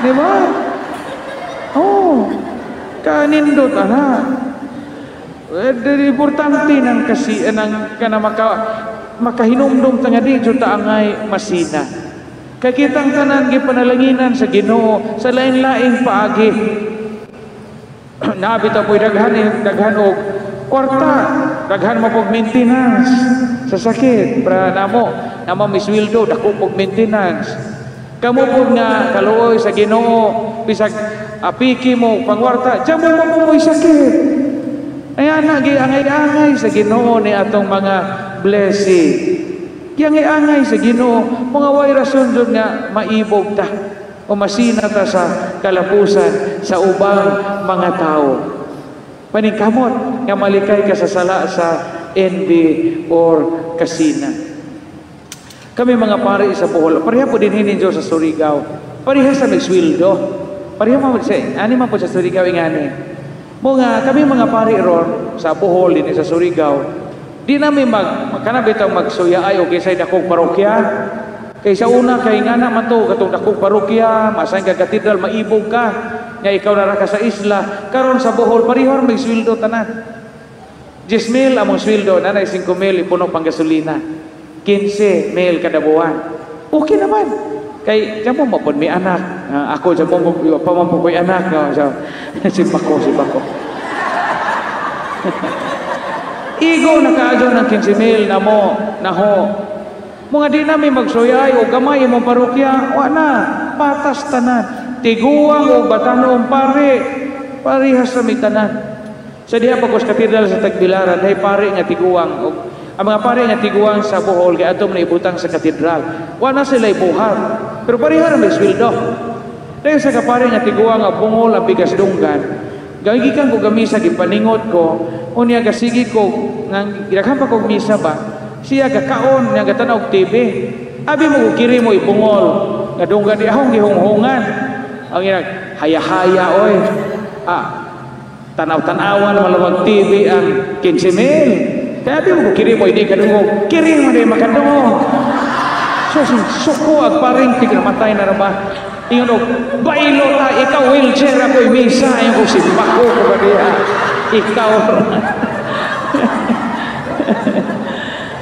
Di ba? Oh, kanindot ana. Eh, importante ng kasi ng kana makahinumdum ta nga di jud ta angay masina. Kay kitang tanan gipanalanginan sa Ginoo sa lain-laing paagi. Naa bitaw po'y daghan eh, daghan og kwarta, daghan mo pog maintenance sa sakit. Para namo, namo misweldo, dako pog maintenance. Kamo pod nga kaluoy sa Ginoo, bisag apiki mo pangwarta, diyan mo mo sakit. Ay ana gi angay-angay sa Ginoo ni atong mga blessing. Giangay-angay sa Ginoo, mga way rason jud nga maibog ta o masina ta sa kalapusan sa ubang mga tao. Paningkamot nga malikay ka sa sala sa envy or kasina. Kami mga pare sa Bohol, pareha po din ninyo sa Surigao. Pareha sa may sweldo. Pareha mo sa ani man po sa Surigao ingani. Mo nga kami mga pare ron sa Bohol din sa Surigao, di namin kana bitang magsuya ay o kinsay dakong parokya. Kay sa una kay nga na man to katong dakong parokya, masan ka katedral maibog ka. Nga ikaw na ra ka sa isla, karon sa Bohol pareho ra may sweldo tanan. 10 mil among sweldo, nanay 5 mil ipuno pang gasolina. 15 mil kada buwan. Okay naman. Kay diyan mo mapod may anak. Ako diyan mo pa man po ko'y anak. No? So, si bako. Igo nakaadyo ng 15 mil na mo, naho. Mga di namin magsuyay o gamay imong parokya, wa na, patas tanan. Tiguang o batanon pare, parehas sa may tanan. Sa diha pagkos katedral sa Tagbilaran, hay pare nga tiguang o ang mga pare nga tiguang sa Bohol kay atom na ibutang sa katedral. Wa na sila ibuhat. Pero pareha ra may sweldo. Dahil sa kapare nga tiguang nga bungol ang bigas dunggan, gagikan ko gamisa gipaningot ko, unya gasigi ko nang gidaghan pa kog misa ba. Siya gakaon nya gatanaw og TV. Abi mo kiri mo ibungol nga dunggan di akong gihunghungan. Ang ina haya-haya oy. Tanaw-tanawan malawag TV ang 15 mil. Kaya abi mo kiri mo hindi kadungog, kiri mo di makadungog. So suko ag paring tignamatay na ra ba. Ingon og bailo ta ikaw wheelchair ako misa ayon ko si bako ko ba diha. Ikaw.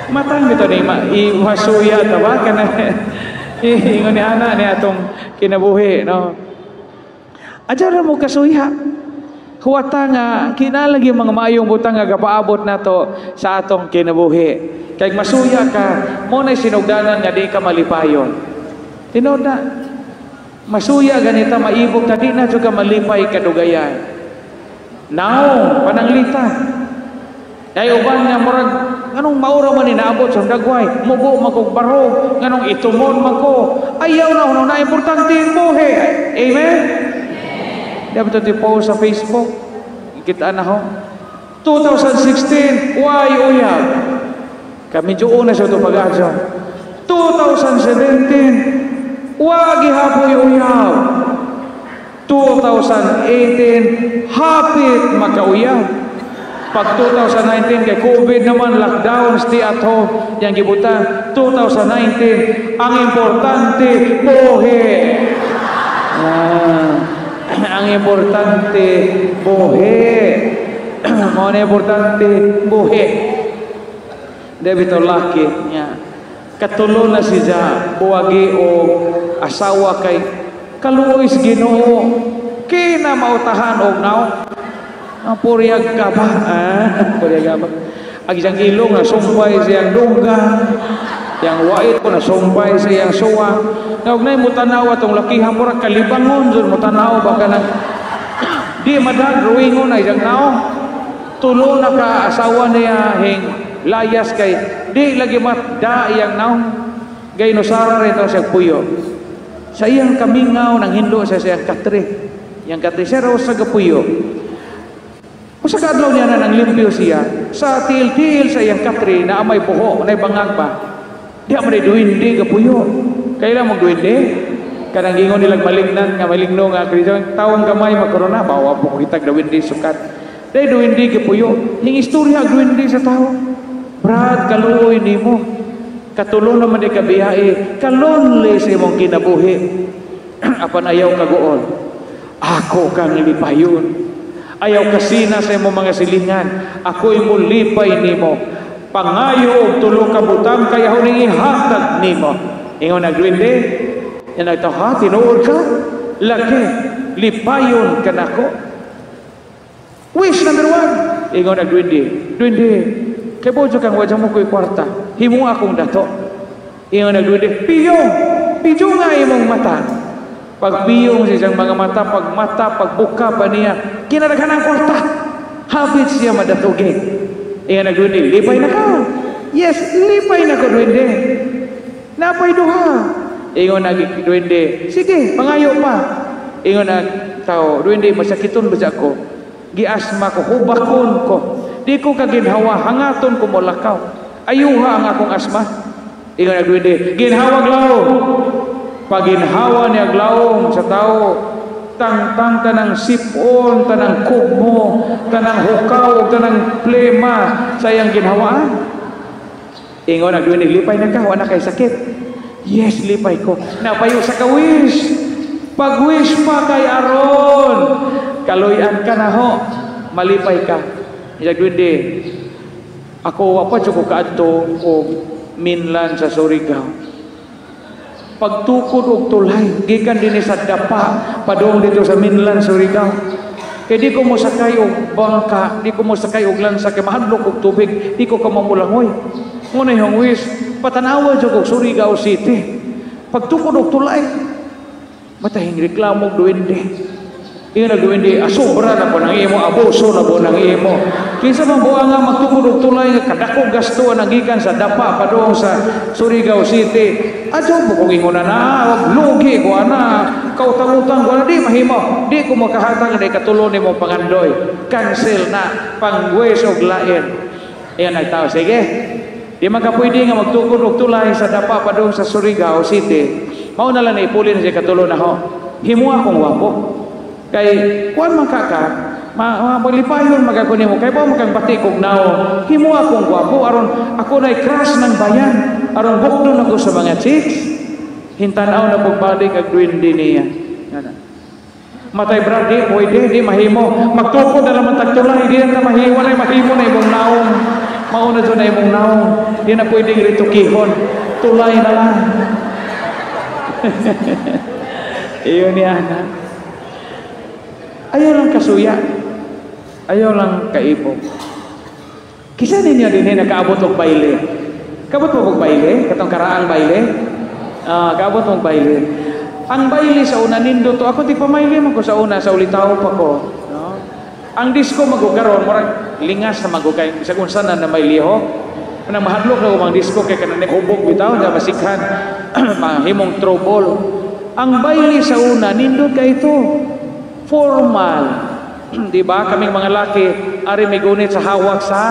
Matang bitaw ni iwasuya ta ba kana ingon ni ana ni atong kinabuhi no. Adya ra mo kasuya. Huwata nga kinalagi mga maayong butang nga gapaabot nato sa atong kinabuhi. Kay masuya ka, mo nay sinugdanan nga di ka malipayon. Tinuod na. Masuya ganita maibog ta di na jud ka malipay kadugayan. Naong pananglita. Ay uban nga murag nganong maura man ni naabot sa dagway, mubo man kog barog, nganong itumon man ko. Ayaw na huno na importante ang buhi. Amen. Dapat ito post sa Facebook. Kita na ho. 2016, why uyab? Kami juon na sa ito pag-adyo. 2017, wagi hapoy uyab. 2018, hapit makauyab. Pag 2019, kay COVID naman, lockdown, stay at home, yang gibutan. 2019, ang importante, buhi. Ang importante, buhi. Mao na importante, buhi. Debito laki niya. Katulo na siya, buwagi o asawa kay kaluoy sa Ginoo. Kina mautahan og naong. Ang puriyag ka ba? Puriyag ka ba? Ang isang ilong na sumpay siyang dungga. Yang wait ko na sumpay siyang suwa. Nga og nay mo tanaw atong lakihan mura kalibangon jud mo tanaw ba kanang di madag ruingon na isang naong. Tulo na ka asawa niya hing layas kay di lagi matda iyang naong. Gay nosara rin siya puyo. Sa iyang kamingaw nang hinlo sa siyang katre. Iyang katre siya raw sa gapuyo. Usa ka adlaw niya na nang limpyo siya sa tiil-tiil sa iyang katre na amay buho, nay bangag ba. Di man ay duwende gapuyo. Kailan mong duwende? Kanang gingon nilang malignan nga maligno nga kay tawong gamay magkorona bawa po kitag duwende sukat. Dai duwende gapuyo. Ning istorya ang duwende sa tawo. Brad, kaluoy nimo. Katulo naman di kabiyae, kalonely sa imong kinabuhi. Apan ayaw kaguol. Ako kang lipayon. Ayaw kasina sa imong mga silingan. Ako'y mulipay nimo. Pangayo og tulo ka butang kay ako ning ihatag nimo. Ingon ang duwende. Yan nagtaw, ha, tinuod ka? Lagi, lipayon ka nako. Wish number 1. Ingon ang duwende. Duwende, kay bojo kang wadya mo ko'y kwarta. Himo akong dato. Ingon ang duwende, piyong, piyong nga imong mata. Pagpiyong sa isang mga mata, pagmata, pagbuka pa niya, kinadaghan ang kwarta. Habit siya madatugi. Ingon ang duwende, lipay na ka. Yes, lipay na ko, duwende. Napay duha. Ingon ang duwende, sige, pangayo pa. Ingon ang tao, duwende, masakiton ba siya ako? Giasma ko, hubakon ko. Di ko kaginhawa, hangaton ko molakaw. Ayuha ang akong asma. Ingon ang duwende, ginhawag laom. Paginhawa niya glawom sa tao, tangtang tanang sipon, tanang kugmo, tanang hukaw, tanang plema sa iyang ginhawaan. Ingon ang duwende, lipay na ka, wala kay sakit. Yes, lipay ko. Napayo sa kawish. Pag-wish pa kay Aron, kaluyan ka na ho, malipay ka. Ingon duwende, ako wa pa jud ko kaadto og minlan sa Surigao. Pagtukod og tulay gikan dinhi sa Dapa padung dito sa Minlan, Surigao. Kay di ko mosakay og bangka, di ko mosakay og lansa kay mahadlok og tubig, di ko ka mamulangoy. Ngunay hong wish, patanawa jud og Surigao City. Pagtukod og tulay, matahing reklamo og duwende. Ingon ang duwende, asobra na po ng imo, abuso na po ng imo. Kinsa man buang nga magtukod og tulay nga kadako gasto ang gikan sa Dapa padung sa Surigao City. Adyo po kung ingon na, lugi ko ana, kautang-utang ko ana, di mahimo. Di ko makahatag na ikatulo nimo pangandoy. Cancel na, pangwes og lain. Iyan nagtao, sige. Di man ka pwede nga magtukod og tulay sa Dapa padung sa Surigao City. Mao na lang na ipuli na siya katulo na ho. Himo akong wapo. Kay kuan man ka ka, maglipayon magako nimo kay ba makang bati kog nao. Himo akong gwapo aron ako nay crush ng bayan, aron bukdon ako sa mga chicks. Hintanaw na pagbalik ag duwende niya. Matay brad, di pwede, di mahimo. Magtukod na naman tagtulay, di na mahimo, walay mahimo na imong naong. Mauna dyan na imong naong. Di na pwedeng ritukihon. Tulay na lang. Iyon ni Ana. Ayaw lang kasuya. Ayaw lang kaibog. Kisa ninyo din nakaabot og baile. Kaabot mo og baile? Katong karaang baile? Kaabot mong baile. Ang baile sa una nindo to. Ako di pa maile man ko sa una, sa ulitaw pa ko. No? Ang disco magugaron, murag lingas na magugay. Bisag unsa na na may lihok. Kanang mahadlok na umang disco kay kanang hubog bitaw, di masikhan. Mahimong trouble. Ang baile sa una nindot kay ito. Formal. Di ba? Kaming mga laki, ari may gunit sa hawak sa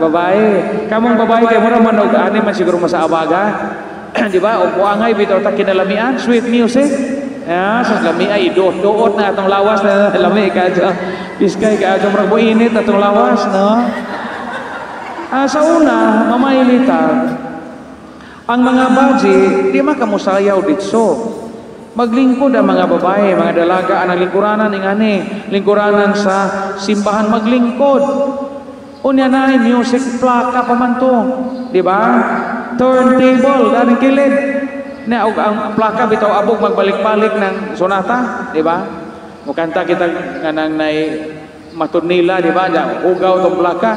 babae. Kamong babae kay mura man og ani man siguro mo sa abaga. Di ba? O kuangay bitaw ta kinalamian, sweet music. Ah, sa lami ay duot-duot na atong lawas na lami ka adyo. Biskay ka adyo murag moinit atong lawas, no? Ah, sa una, mamailita. Ang mga baji, di man kamusayaw ditso. Maglingkod ang mga babae, mga dalaga, ang lingkuranan ingani, lingkuranan sa simbahan maglingkod. Unya na music plaka pa man to, di ba? Turntable daning kilid. Na og ang plaka bitaw abog magbalik-balik ng sonata, di ba? Mukanta kita nga nang nay matud nila, di ba? Hugaw tong plaka.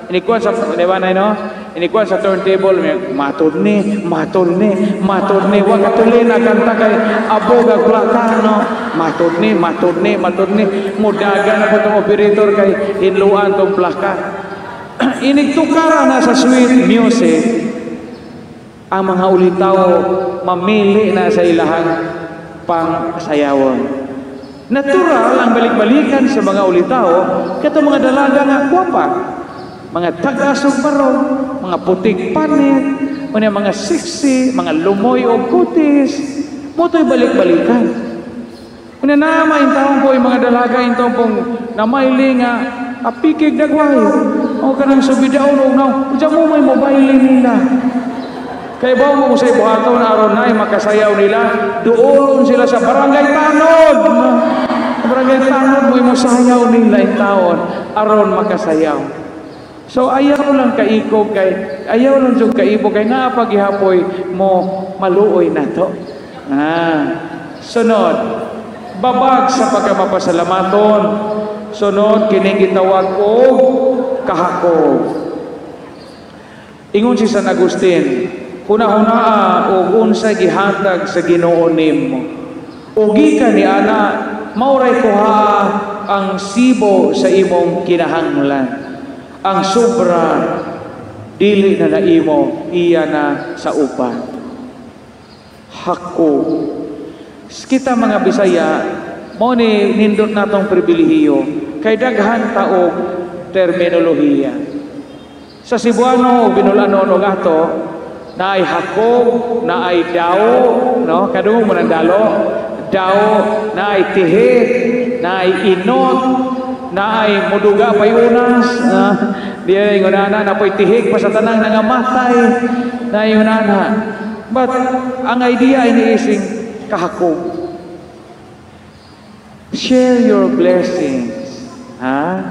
Inikuan sa, di ba nay no? Inikuan sa turntable, matud ni, matud ni, matud ni, wa katuli na kanta kay abog ang plaka, no? Matud ni, matud ni, matud ni, mudagan na po itong operator kay hinluan tong plaka. Inigtukara na sa sweet music, ang mga ulitaw mamili na sa ilahang pangsayawon. Natural ang balik-balikan sa mga ulitaw, katong mga dalaga nga gwapa, mga tag-asog barong, mga puting panit, mga sexy, mga lumoy o kutis, moto'y balik-balikan. Una nama intawon po yung mga dalaga intawon pong namaili nga apikig dagway. O kanang subidaon o naw, diyan mo may mobile nila. Kay ba mo sa buhaton aron nay makasayaw nila, duolon sila sa barangay Tanod. Barangay Tanod mo imo sayaw nila in taon aron makasayaw. So ayaw lang kaikog kay ayaw lang jud kaibo kay naa pagihapoy mo maluoy na to. Sunod, babag sa pagkamapasalamaton. Sunod, kining gitawag og kahakog. Ingon si San Agustin, huna-hunaa og unsay gihatag sa Ginoo nimo. O gikan ni ana, mauray kuha ang sibo sa imong kinahanglan. Ang sobra dili na naimo, iya na sa uban. Hako. Kita mga Bisaya, mao ni nindot natong pribilehiyo kay daghan taog terminolohiya. Sa Cebuano o Binulano og ato, naay hakog, naay daw, no? Kadungog mo ng dalo, daw, naay tihik, naay inot, naay muduga pay unas, di ay ngunana na po'y tihik pa sa tanang nangamatay, naay ngunana. But ang idea ay niising kahakog. Share your blessings. Ha?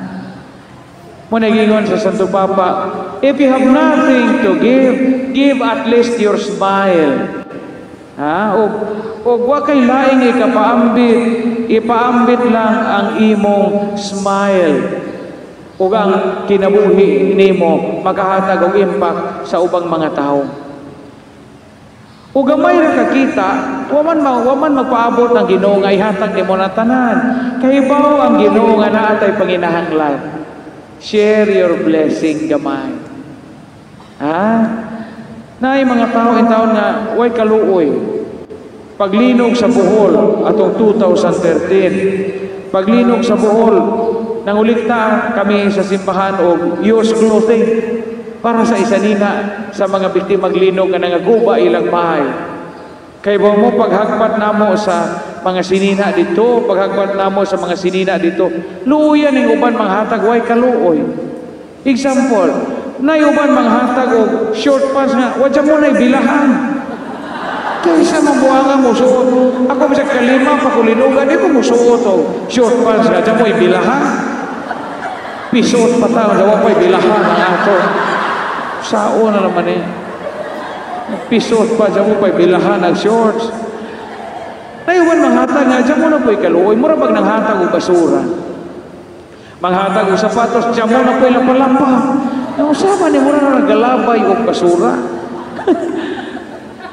Mo nagingon sa Santo Papa, if you have nothing to give, give at least your smile. Ha? O wa kay laing ikapaambit, ipaambit lang ang imong smile. Ug ang kinabuhi nimo makahatag og impact sa ubang mga tawo. Ug gamay ra kakita, waman magpaabot ang Ginoo nga ihatag nimo na tanan. Kahibaw ang Ginoo nga naa tay panginahanglan. Share your blessing gamay. Ha? Naay mga tao in taon nga way kaluoy. Paglinog sa Bohol atong 2013. Paglinog sa Bohol, nangulikta kami sa simbahan og used clothing para sa isanina sa mga biktima linog nga nangaguba ilang bahay. Kay ba mo paghagpat namo sa mga sinina dito, paghagpat namo sa mga sinina dito, luoyan ning uban manghatag way kaluoy. Example, nay uban manghatag og short pants nga wa mo nay bilahan. Kaysa mabuangan mo suot. Ako bisag kalima pa kulinugan, di ko musuot og short pants nga mo bilahan. Pisot pa ta, wa pa'y bilahan ang ato. Sao na naman eh. Pisot pa, dyan mo pa'y bilahan ang shorts. Nayuan manghatag nga, dyan mo na po'y kaluoy. Mura bag nanghatag og basura. Manghatag og sapatos, dyan mo na po'y lapalapa. Nausama ni mura na nagalabay og basura.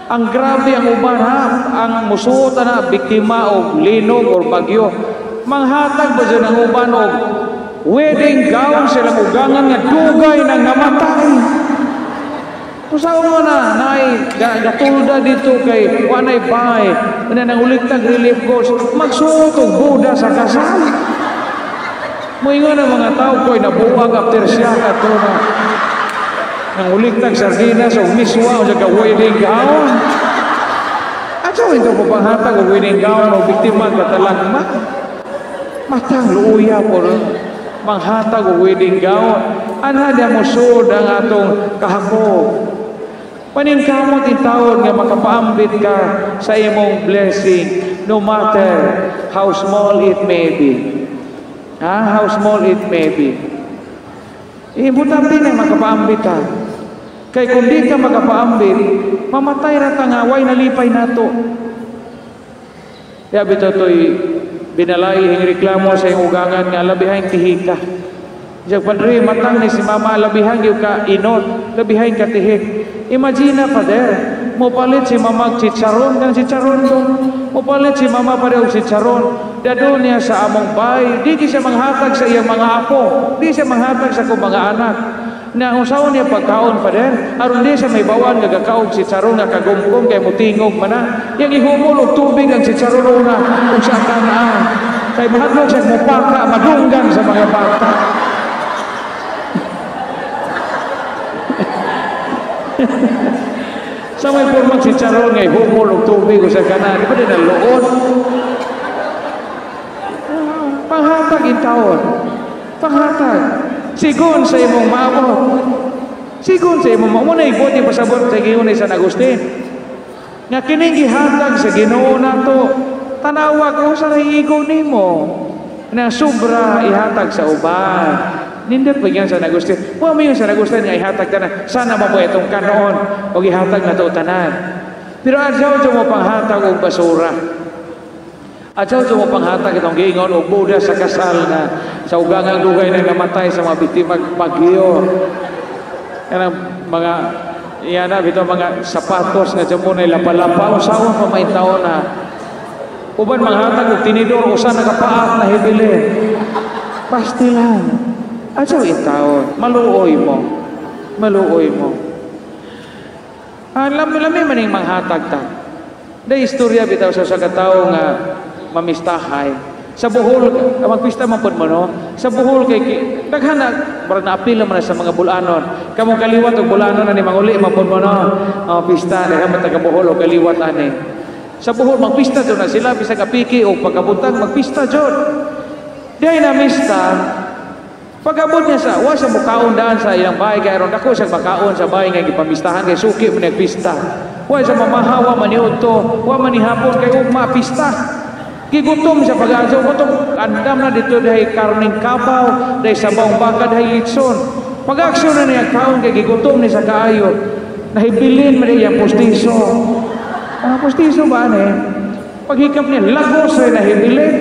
Ang grabe ang uban ha, ang musuot na biktima og linog or bagyo. Manghatag ba dyan ang uban og wedding gown silang ugangan nga dugay nang namatay. Usawa mo na, naay gatulda dito kay wanay bahay, na nanguliktag relief goods, magsuot og buda sa kasal. Moingon ang mga tao ko'y nabuwag after siya ato na nanguliktag sardinas o miswa o sa wedding gown. At ito po panghatag og wedding gown o biktima katalagma. Matang luuya po manghatag og wedding gown. Anha diya mo sud ang atong kahakog. Paningkamot intawon nga makapaambit ka sa imong blessing, no matter how small it may be. Ha? How small it may be. Importante na makapaambit ka. Kay kung di ka makapaambit, mamatay ra ta nga way nalipay nato. Kaya bitaw to'y binalay hing reklamo sa iyong ugangan nga labihaing tihika. Diyan, Padre, matang ni si mama, labihan gyud ka inot, labihaing ka tihik. Imagine, Father, mopalit si mama og chicharon, kang chicharon ko. Mopalit si mama pare og chicharon. Dadon niya sa among bay, di siya manghatag sa iyang mga apo, di siya manghatag sa akong mga anak. Na unsaon niya pagkaon, Father, aron di siya may bawan nga gakaog chicharon nga kagumgum kay mutingog man na. Yang ihumol og tubig ang chicharon una ug sa kanaan. Kay mahadlok siya mopaka, madunggan sa mga bata. Sa may formang si Charon ngay humol og tubig o sa kanan, di ba din ang luod? Panghatag intawon. Panghatag. Sigon sa imong maabot. Sigon sa imo mo na ibuti pasabot sa giunay San Agustin. Nga kining gihatag sa Ginoo nato, tanawa kung sa igo nimo. Na sobra ihatag sa uban. Nindot pa yan San Agustin. Wa mo yung San Agustin nga ihatag tanan. Sana mo po itong kanoon o ihatag na to tanan. Pero adyaw mo panghatag og basura. Adyaw mo panghatag itong giingon og boda sa kasal na sa ugangang dugay na namatay sa mga biktima bagyo. Kanang mga yan na bitaw mga sapatos nga dyan mo na lapa-lapa usaon pa may taon na uban manghatag og tinidor usa nakapaat na hibilin. Pastilan. Adyaw intaon, maluoy mo. Maluoy mo. Lami maning manghatag ta. Day istorya bitaw sa usa ka tawo nga mamistahay. Sa Bohol, magpista man pud mo no. Sa Bohol kay daghan na murag naapil man sa mga bulanon. Kamong kaliwat og bulanon ani manguli man pud mo no. Pista daghan man taga Bohol og kaliwat ani. Sa Bohol magpista jud na sila bisag apiki og pagkabuntag magpista jud. Day na mista. Pag-abot niya sa wa sa mukaon daan sa ilang bahay kay aron dako siya makaon sa bahay nga gipamistahan kay suki man nagpista. Wa sa mamahawa man niudto, wa man nihapon kay ugma pista. Gigutom siya pag-adyo gutom andam na dito dahil karning kabaw, dahil sabawng baka, dahil litson. Pag-aksyon na niya kaon kay gigutom ni sa kaayo. Nahibilin man niya pustiso. Ah, pustiso ba ani? Paghikap niya lagos ay nahibilin.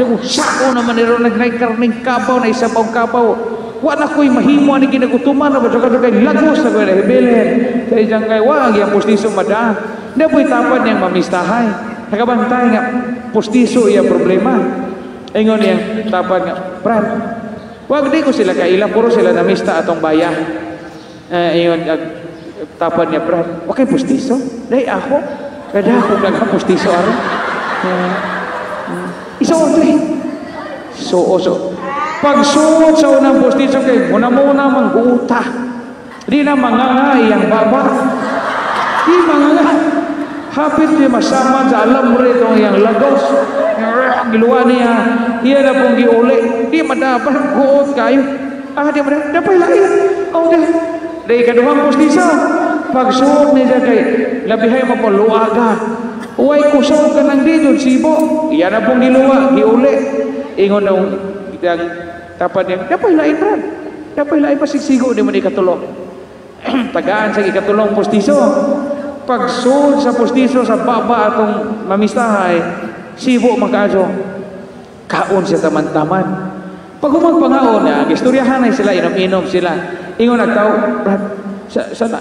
Yung sako naman niro nagnay karning kabaw na isabawng kabaw. Wa na ko'y mahimo ani ginagutuman na ba kay lagos na ko'y nahibilin. Sa iyang kay wa ang iyang pustiso mada. Hindi po'y tapad niyang mamistahay. Nakabantay nga pustiso iya problema. Ingon niyang tapad nga, Brad, wag di ko sila kaila, puro sila namista atong baya. Ingon tapad niya, Brad, wa kay pustiso? Dahil ako, kada ako nagka pustiso aron. Isuot eh. So. Pagsuot sa unang pustiso kay muna-muna mangguta. Di na manganga iyang baba. Di manganga. Hapit niya masama sa alam rito ang iyang lagos. Giluwa niya. Iya na pong giuli. Di madapat guot kayo. Ah, di madapat. Dapat lain. Oh, di. Di ikaduhang pustiso. Pagsuot niya kay labihay mo po luaga. Uway kusog ka nang dito, sibo. Iyan na pong giluwa, giuli. Ingon na ang tapad niya, dapat lain, Brad. Dapat lain pasigsigo, di mo na ikatulong. Tagaan sa ikatulong pustiso. Pagsuod sa pustiso sa baba atong mamistahay, sibo magkaso. Kaon siya taman-taman. Pag humagpangaon niya, gistoryahan ay sila, inom-inom sila. Ingon nagtao, Brad,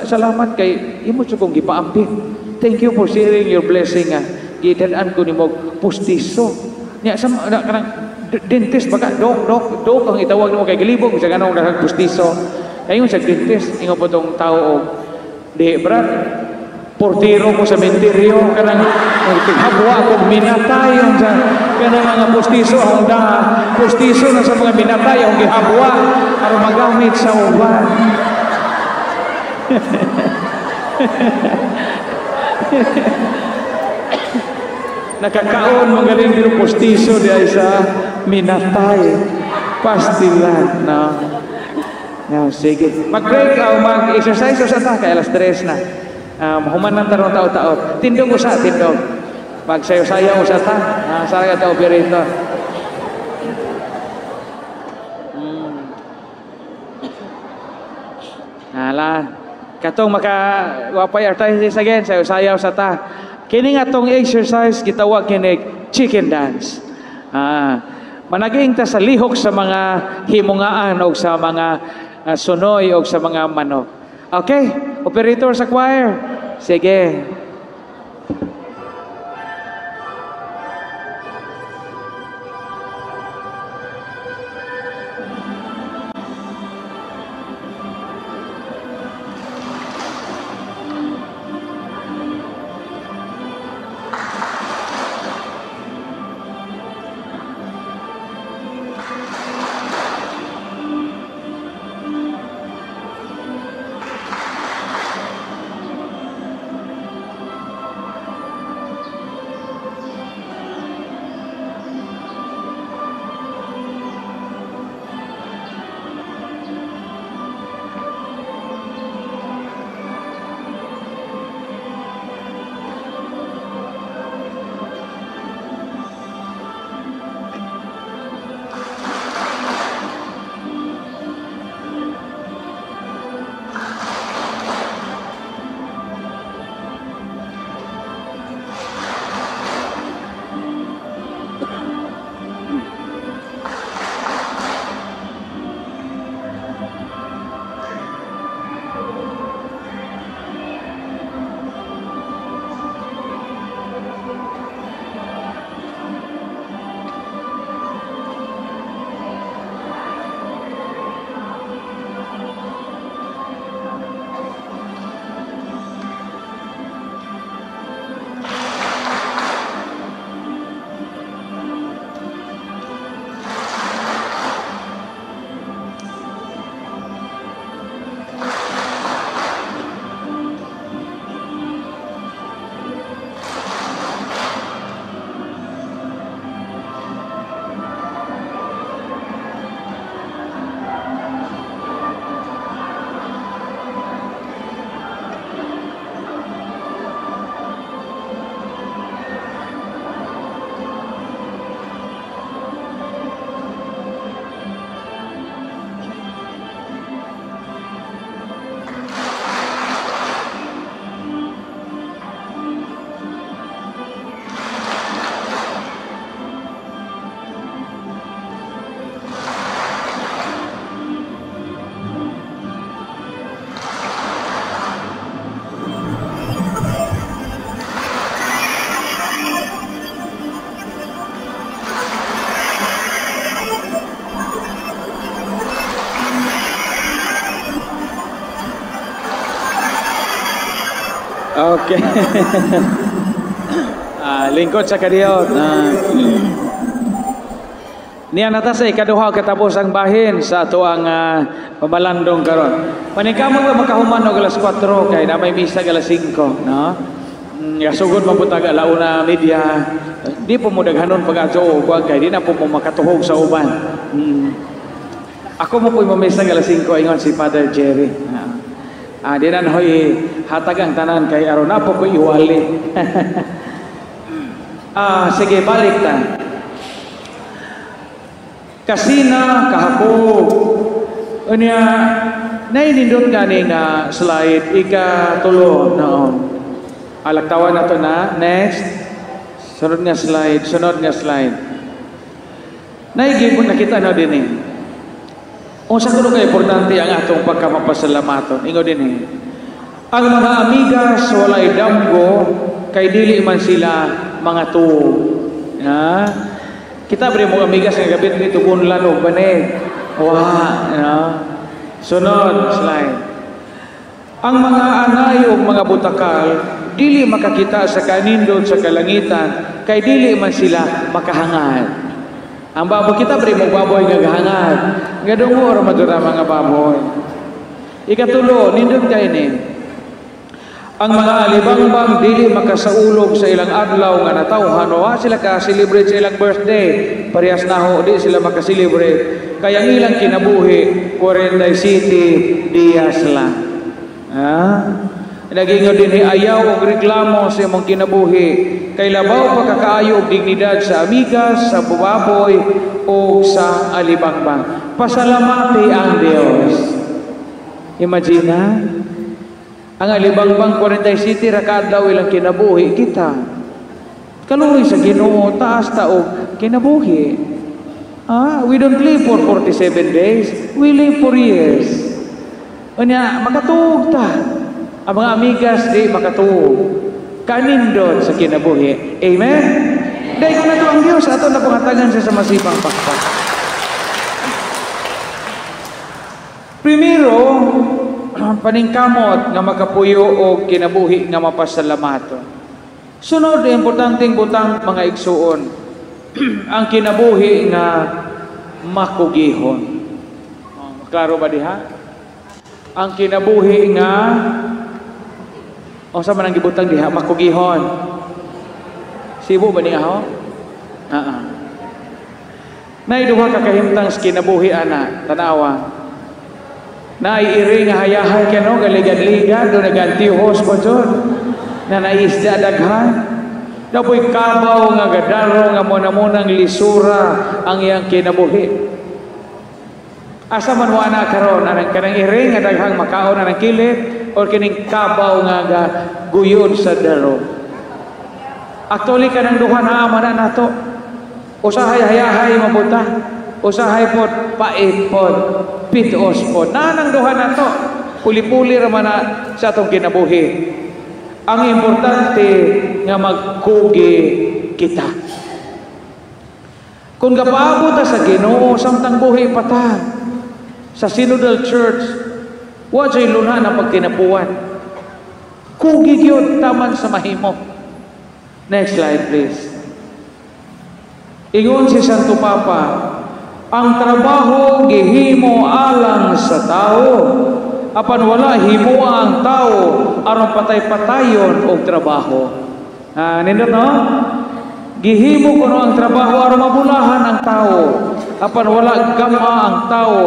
salamat kay imo kong gipaambit. Thank you for sharing your blessing. Gidalaan ko nimo pustiso. Nya sa kanang dentist baka dok dok dok ang itawag nimo kay gilibog sa ganong daghang pustiso. Ayon sa dentist ingon po tong tao og di Brad, portero ko sa menteryo kanang habwa ko minatay sa kanang mga pustiso ang da pustiso na sa mga minatay ang gihabwa aron magamit sa uban. Nakakaon magaling pero pustiso di ay sa minatay pastilan no. No, sige. Mag-break o mag-exercise o sa ta kay alas 3 na. Human ng tarong tao-tao. Tindog usa, tindog. Magsayo-sayo usa ta. Sa ka operator. Hala. Katong maka wapay arthritis again, sayo-sayaw sa ta. Kini nga tong exercise gitawag kini chicken dance. Managing ta sa lihok sa mga himungaan o sa mga sunoy o sa mga manok. Okay, operator sa choir. Sige. Okay. Lingkod sa kadiyot. Niya nata sa ikaduha katapos ang bahin sa ato ang pamalandong karon. Paningkamot ba makahuman og alas 4 kay na may misa alas 5, no? Sugod man pud tag 1:30. Di po mo daghanon pag adto og kay di na po mo makatuhog sa uban. Ako mo po mamisa alas 5, ingon si Father Jerry. Di na hoy hatag ang tanan kay aron na po ko iwali. Sige, balik ta. Kasina kahakog. Unya, nainindot gani nga slide ika-tulo, no. Alaktawan na to na. Next. Sunod nga slide, sunod nga slide. Naigipon nakita na din eh. Unsa kuno ka importante ang atong pagkamapasalamaton. Ingon din eh. Ang mga amigas walay damgo kay dili man sila mga tuo. Ha? Kita bre mo amigas nga gabit nito kunlan og banig. Wa, no? Sunod slide. Ang mga anay o mga butakal dili makakita sa kanindot sa kalangitan kay dili man sila makahangad. Ang baboy, kita bre mo baboy nga gahangad. Nga dungo ra madura mga baboy. Ikatulo, nindot kay ni. Ang mga alibangbang dili makasaulog sa ilang adlaw nga natawhan, wa sila ka-celebrate sa ilang birthday. Parehas na ho, di sila maka-celebrate. Kaya ang ilang kinabuhi, 47 dias lang. Ha? Nagingon din ayaw og reklamo sa imong kinabuhi. Kay labaw pa kakaayo og dignidad sa amigas, sa baboy o sa alibangbang. Pasalamati ang Dios. Imagine ha? Ang alibangbang 47 ra kaadlaw ilang kinabuhi kita. Kaluoy sa Ginoo, taas ta og kinabuhi. We don't live for 47 days, we live for years. Unya, makatuog ta. Ang mga amigas di makatuog. Kanindot sa kinabuhi. Amen? Dahil kung nato ang Diyos, ato na pangatagan siya sa masipang pakpak. Primero, paningkamot nga makapuyo o kinabuhi nga mapasalamaton. Sunod, importanteng butang mga igsuon, ang kinabuhi nga makugihon. Klaro ba diha? Ang kinabuhi nga o sa man ang gibutang diha, makugihon. Sibo ba niya ho? Nay duha ka kahimtang sa kinabuhi ana, tanawa. Naiiri nga hayahay ka no, galigad-ligad, do nagantihos pa dyan, na naisda daghan. Dapoy kabaw nga gadaro nga muna-munang lisura ang iyang kinabuhi. Asa man wa na karon anang kanang iri nga daghang makaon anang kilit or kining kabaw nga guyod sa daro. Actually kanang duha na man na nato. Usahay hayahay mabuta, usahay pod pait pod, pitos pod. Nanang duha nato. Puli-puli ra man na sa atong kinabuhi. Ang importante nga magkugi kita. Kung gapaabot ta sa Ginoo samtang buhi pa ta sa Synodal Church, wa jay luna na pagkinapuan. Kugi gyud taman sa mahimo. Next slide please. Ingon si Santo Papa, ang trabaho gihimo alang sa tao, apan wala himoa ang tao aron patay-patayon og trabaho. Nindot no? Gihimo kuno ang trabaho aron mabulahan ang tao, apan wala gama ang tao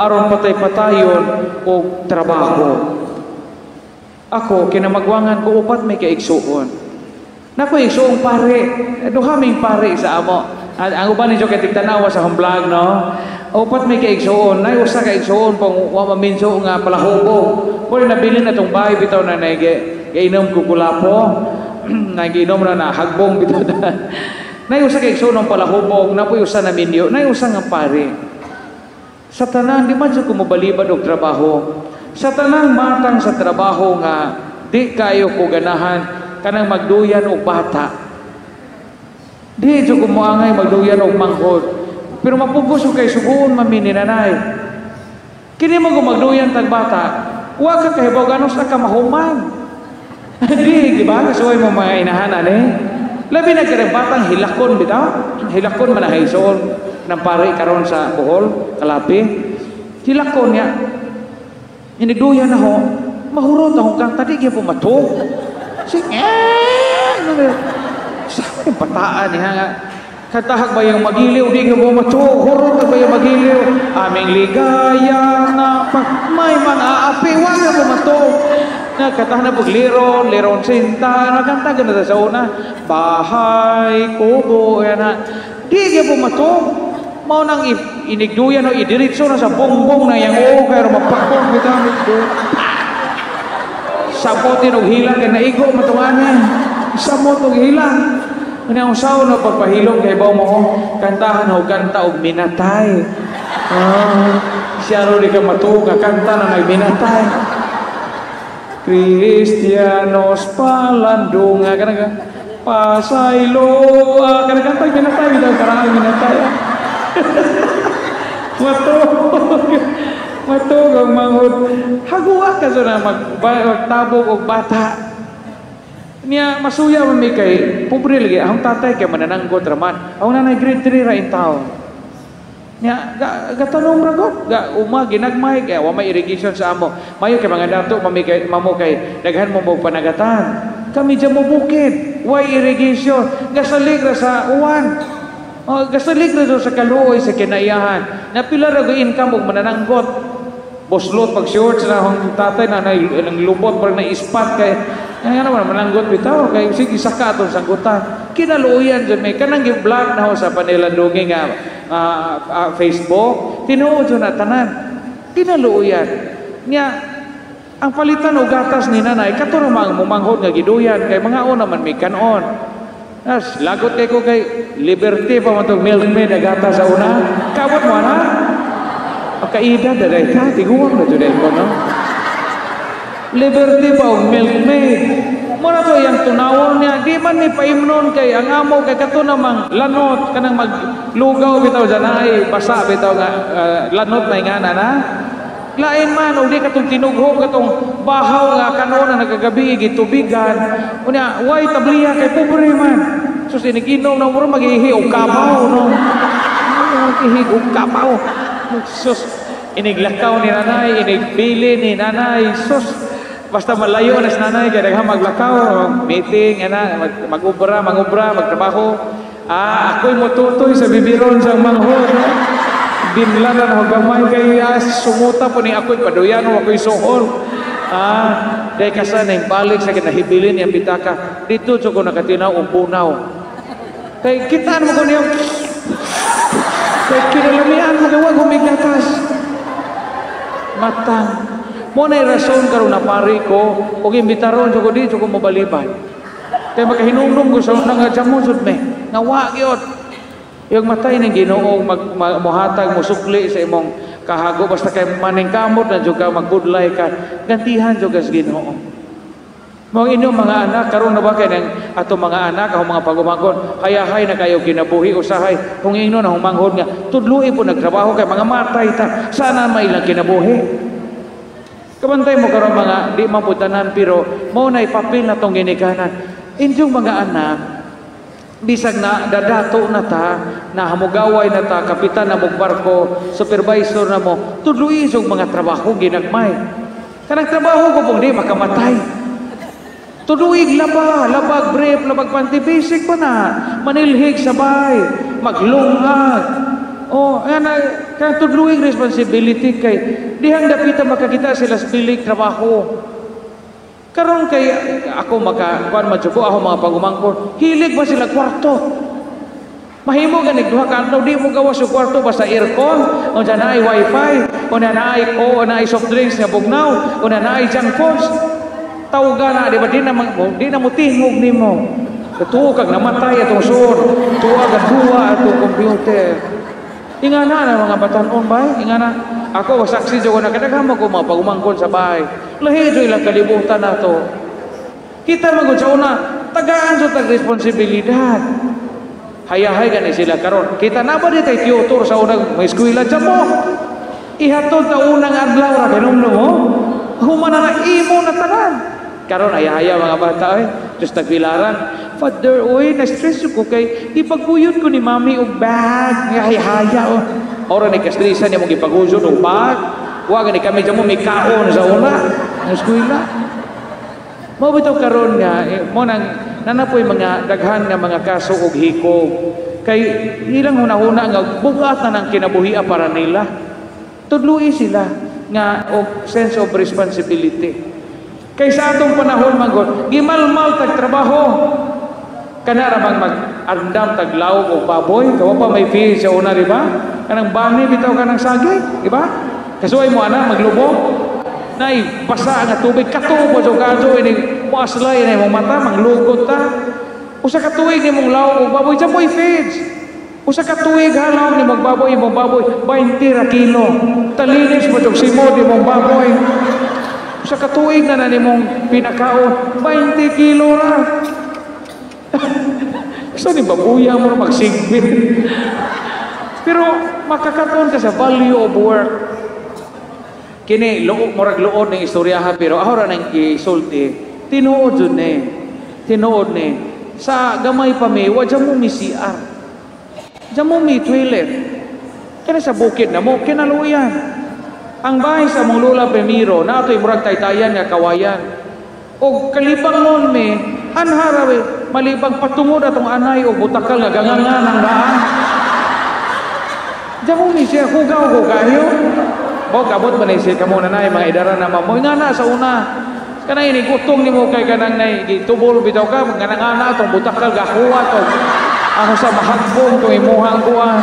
aron patay-patayon og trabaho. Ako kinamagwangan ko upat may kaigsuon. Nako igsuong pare, duha ming pare sa amo. Ang uban ninyo kay tigtanawa sa home vlog no. Upat may kaigsuon, nay usa ka igsuon pang wa maminso nga palahubog. Pero nabilin na tong bahay bitaw na nainom ko kulapo. Nagiinom na na hagbong bitaw na. Nay usa ka igsuon ang palahubog, napoy usa na minyo, nay usa nga pare. Sa tanan di man jud ko mobalibad og trabaho. Sa tanang matang sa trabaho nga di kayo ko ganahan kanang magduyan og bata. Di jud ko moangay magduyan og manghod. Pero mapugos ko kay suguon mami ni nanay. Kini mo ko magduyan tag bata, wa ka kahibaw gaano sa ka mahuman. Di ba? Kasuway mo mga inahanan eh. Labi na kaya batang hilakon bitaw. Hilakon man ang haison ng pare karon sa Bohol, Kalapi. Hilakon niya. Inigduyan na ho. Mahurot akong kanta, di kaya pumatog. Sige, sa bataan niya nga. Katahag ba yung magiliw, di ka pumatog. Hurot ba yung magiliw. Aming ligaya na pag may mga aapi, wag na pumatog. Nakatahan na pag liron, liron sinta, nakanta ganun sa una. Bahay, kubo, yan na. Di ka pumatog. Mao nang inigduyan o idiritso na sa bongbong na yang oo, kaya mapakong kita. Samotin og hila kay naigo matunganan. Samot og hila. Ano ang usaw na pagpahilom kay baw mo, kantahan o kanta og minatay. Ah, siya ro di ka matuog, kanta na nagminatay. Kristianos palandunga kana ka pasaylo kana kanta minatay bitaw karaan minatay. Matug. Matug ang manghod. Haguwa ka sa na magtabog og bata. Niya masuya man mi kay pobre lagi akong tatay kay manananggot raman. Akong nanay grade 3 ra in town. Niya gatanong ra god, ga uma ginagmay kay wa may irrigation sa amo. Mayo kay mga dato mami kay mamo kay daghan mo mo panagatan. Kami dyan mo bukid, why irrigation? Gasalig ra sa uwan. Oh, gasalig ra sa kaluoy sa kinaiyahan. Napila ra go income og manananggot. Boslot pag shorts na akong tatay na nang lubot parang na ispat kay nga naman mananggot bitaw kay sige saka atong sanggutan. Kinaluoyan jud may kanang gi-vlog na ho sa panilandungi nga Facebook, tinuod jud na tanan. Kinaluoyan. Nya ang palitan og gatas ni nanay kato ra mang mumanghod nga giduyan kay mga una man mi kanon. As lagot kay ko kay Liberty pa man tong milkmaid na gatas sa una. Kabot mo ana. Kaida daday ka, tiguang na today ko, no? Liberty pa og milkmaid. Muna to yang tunawon niya, di man ni paimnon kay ang amo kay kato namang lanot kanang maglugaw bitaw dyan ay basa bitaw nga lanot na ingana na. Lain man og di katong tinugho katong bahaw nga kanon na nagagabi gitubigan. Unya way tabliya kay pobre man. Sus iniginom na mura magihi og kabaw, no. Magihi og kabaw. Sus iniglakaw ni nanay, inigbili ni nanay. Sus basta malayo na sa nanay kay daghang maglakaw, meeting ana, mag-ubra, magtrabaho. Ah, ako'y motutoy sa bibiron sa manghod. Binlanan ho gamay kay sumuta po ni ako'y paduyan o ako'y suhol. Ah, dahil kasa na balik sa kinahibilin niyang pitaka. Dito ko nakatinaw og punaw. Kay kitaan mo ko niyang kay kinalamian mo kay wag humigatas. Matang. Mo na'y rason karon na pari ko og imbitaron ko di ko mobalibad. Kay makahinumdum ko sa unang nga jamo jud me. Nga wa gyud. Yung matay ng Ginoo mohatag mosukli sa imong kahago basta kay maningkamot na jud ka magbudlay ka, gantihan jud ka sa Ginoo. Mao inyong mga anak karon na ba kay nang ato mga anak ako mga pagumangkon hayahay na kayo kinabuhi usahay kung ingnon ang manghod nga tudloi po nagtrabaho kay mga matay ta sana may ilang kinabuhi. Kabantay mo karon mga di man pud tanan pero mao nay papel na tong ginikanan. Inyong mga anak bisag na dadato na ta, na hamugaway na ta, kapitan na mong barko, supervisor na mo, tudloi og mga trabaho ginagmay. Kanang trabaho ko pong di makamatay. Tudluig laba, labag brief, labag panty, basic pa na. Manilhig sabay, maglungag. Oh, ayan na, kaya tudluig responsibility kay dihang dapita makakita sila sa bilig trabaho. Karon kay ako maka kuan man jud ko ako mga pagumangkon, hilig ba sila kwarto? Mahimo ganig duha ka adlaw di mo gawas og kwarto basta aircon, unsa naay wifi, una naay ko, naay soft drinks nga bugnaw, una naay junk foods. Tawga na di ba di na mo tingog nimo. Katuo kag namatay atong sur, tuwa kag duwa atong computer. Ingana na mga batan-on bay, ingana. Ako saksi jud ko na kadaghan ko mga pagumangkon sa bahay. Lahi jud ilang kalibutan nato. Kita man gud sa una, tagaan jud tag responsibilidad. Hayahay gani sila karon. Kita na ba di tay tutor sa unang may eskwela dyan mo? Ihatod ta unang adlaw ra kanumdum mo. Human na imo na tanan. Karon ayaya mga bata oy, just tagbilaran. "Father, oy, na-stress ko kay ipagpuyod ko ni Mami og bag." Hayhaya oh. Ora ni kastresa niya mong ipaguzon og bag. Wa gani kami jamo may kaon sa una. Ang eskwela. Mao bitaw karon nga eh, mo nang nanapoy mga daghan nga mga kaso og hikog. Kay ilang hunahuna nga bugat na ng kinabuhia para nila. Tudloi sila nga og sense of responsibility. Kay sa atong panahon manggod, gimalmal tag trabaho. Kana ra bang mag-andam tag lawog og baboy, kawa pa may fee sa una, di ba? Kanang bani bitaw kanang saging, di ba? Kasuway mo ana maglubog. Nay basa nga tubig katubo sa kaso ini moaslay na imong mata, manglugot ta. Usa ka tuig nimong lawog og baboy, dyan mo'y feeds. Usa ka tuig halaw ni mong baboy, imong baboy 20 ra kilo. Talinis mo tong simod imong baboy. Usa ka tuig na na nimong pinakaon, 20 kilo ra. Sa ni babuya mo magsigbit. Pero makakatuon ka sa value of work. Kini luo murag luod ning istoryaha, pero ako ra nang gisulti. Tinuod jud ni. Tinuod ni. Sa gamay pa mi, wa mo mi CR. Diyan mo mi toilet. Kaya sa bukid na mo, kinaluyan. Ang bahay sa mong Lola Pemiro, na ito'y murag taytayan nga kawayan. O kalibangon mi, anhara we, malibang patungod atong anay o butakal nga gangangan ang daan. Diyan mo mi siya, hugaw ko kayo. Mo kabot man siya kamo nanay, mga idara na mo. Nga na sa una. Kanay ni gutong nimo kay kanang nay gitubol bitaw ka, kanang ana atong butakal gakuha to. Ano sa mahagbong tong imuhang kuha.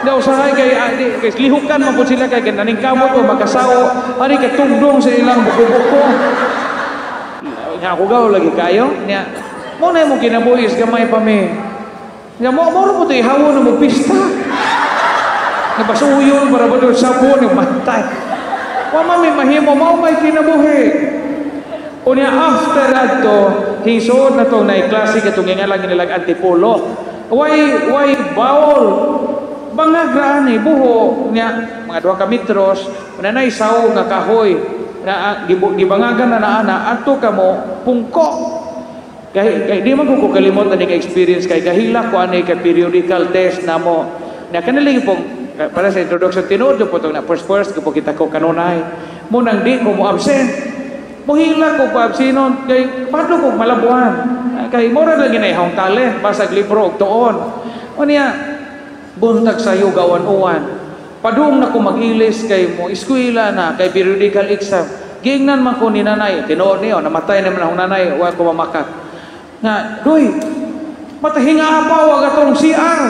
Daw usahay kay di, kay lihukan man pud sila kay naning kamot o makasao ani kay tugdong sa ilang buko-buko. Nya hugaw lagi kayo nya. Mo na mo kinabuhi gamay pa mi. Nya mo mo mo to ihawon na mo pista. Nabasuyon para ba doon sabon yung matay. Wa man mi mahimo, mao may kinabuhi. Unya after adto, hisod na tong naiklase katong nga lang nilag Antipolo. Way bawol. Bangag ra ani buho nya mga 2 ka metros, nanay sawo nga kahoy na gibangagan na naana adto kamo pungko. Kay di man ko kalimot ani experience kay kahila ko ani kay periodical test namo. Na kanali pong para sa introduction tinuod po tong na first first ko po kita ko kanunay. Munang di ko mo absent. Mohila ko pa absinon kay padlo ko malabuan. Kay mura lang ginayhong talent basag libro og tuon. Unya buntag sayo gawan uwan. Padung na ko mag-ilis kay mo eskwela na kay periodical exam. Giingnan man ko ni nanay, tinuod niyo namatay naman akong nanay, wa ko mamakat. Nga doy matahinga pa wa gatong CR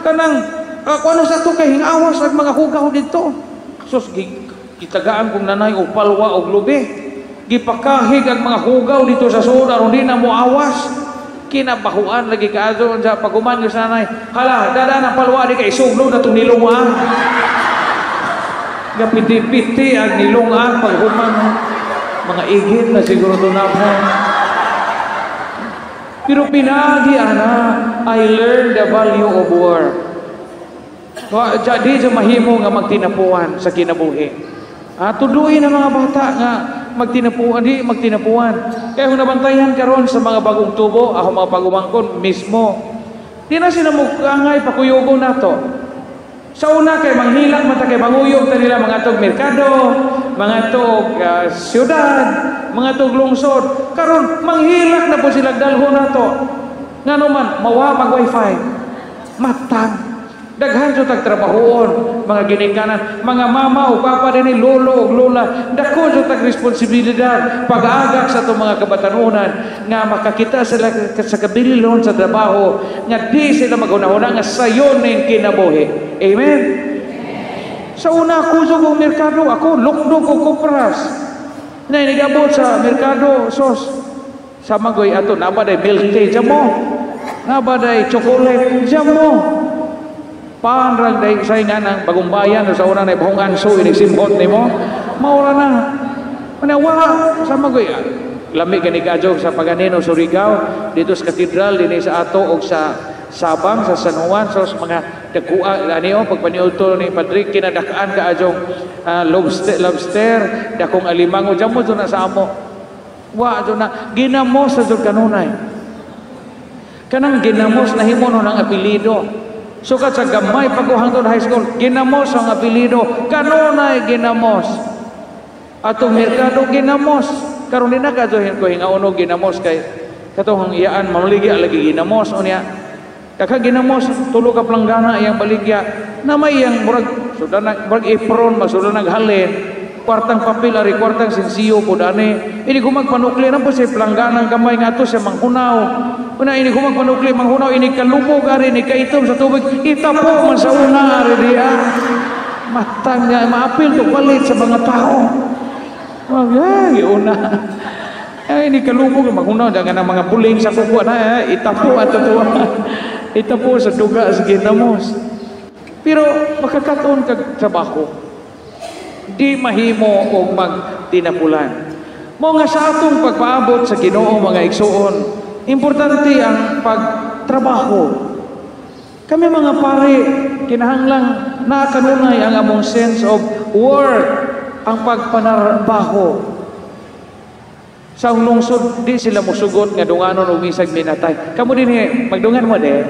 kanang kuano sa to kay hingawas ag mga hugaw didto. Sus gitagaan kong nanay og palwa og lubi. Gipakahig ang mga hugaw dito sa sud aron di na mo awas. Kinabahuan lagi kaadto sa paguman ko sa nanay. Hala, dada na palwa di kay isugno na tong nilong ah. Gapiti-piti ang nilong ah paghuman. Mga igit na siguro to na po. Pero pinagi ana, I learned the value of work. Jadi sa mahimo nga magtinapuan sa kinabuhi. Tuduin ang mga bata nga magtinapuan, di magtinapuan. Kaya kung nabantayan karon sa mga bagong tubo, ako mga pagumangkon mismo, di na sila mukangay pakuyugo nato. Sa una kay manghilak mata kay manguyog ta nila mga tog merkado, mga tog syudad, mga tog lungsod. Karon manghilak na po sila dalho nato. Ngano man mawa mag wifi. Matang daghan jud tag trabahoon, mga ginikanan, mga mama o papa dinhi, lolo ug lola, dako jud tag responsibilidad pag-agak sa atong mga kabatanunan nga makakita sila sa kabililon sa trabaho nga di sila maghunahuna nga sayon ning kinabuhi. Amen. Sa una kusog og merkado, ako lukdog og kupras. Na nigabot sa merkado sos sa magoy ato nabaday milk tea jamo, nabaday chocolate jamo. Panrag dahil sa nga ng bagong bayan sa una na ibahong anso inisimbot nimo maura na manawa sa magoy lami gani kadyo sa Paganino Surigao dito sa katedral dinhi sa ato og sa Sabang sa San Juan so sa mga dagua ani o pagpaniudto ni Padre kinadakaan ka adyong lobster, lobster dakong alimango jamo na sa amo. Wa jud na ginamos sa jud kanunay. Kanang ginamos nahimo no ng apelyido. Sukat sa gamay pa ko hangtod high school, ginamos ang apelyido, kanunay ginamos. Atong merkado ginamos. Karon di na kadto ko hingaon og ginamos kay katong iyaan mamaligya lagi ginamos unya. Kaka ginamos tulo ka planggana iyang baligya na may iyang murag suda na murag apron masuda naghalin kwartang papel ari kwartang sinsiyo pud ani ini ko magpanukli na po si plangganang kamay nga ato siya manghunaw. Una ini ko magpanukli manghunaw ini kalubog ari ni kaitom sa tubig itapo man sa una ari diya. Matang nga maapil to palit sa mga tao. Wag giuna. Ay ini kalubog manghunaw dangan ang mga buling sa kuko na itapo ato to. Itapo sa duga sa ginamos. Pero makakaton kag trabaho. Di mahimo og magtinapulan. Mao nga sa atong pagpaabot sa Ginoo mga igsuon, importante ang pagtrabaho. Kami mga pare, kinahanglang naa kanunay ang among sense of work, ang pagpanarbaho. Sa lungsod, di sila musugot nga dunganon og misag minatay. Kamo din magdungan mo de.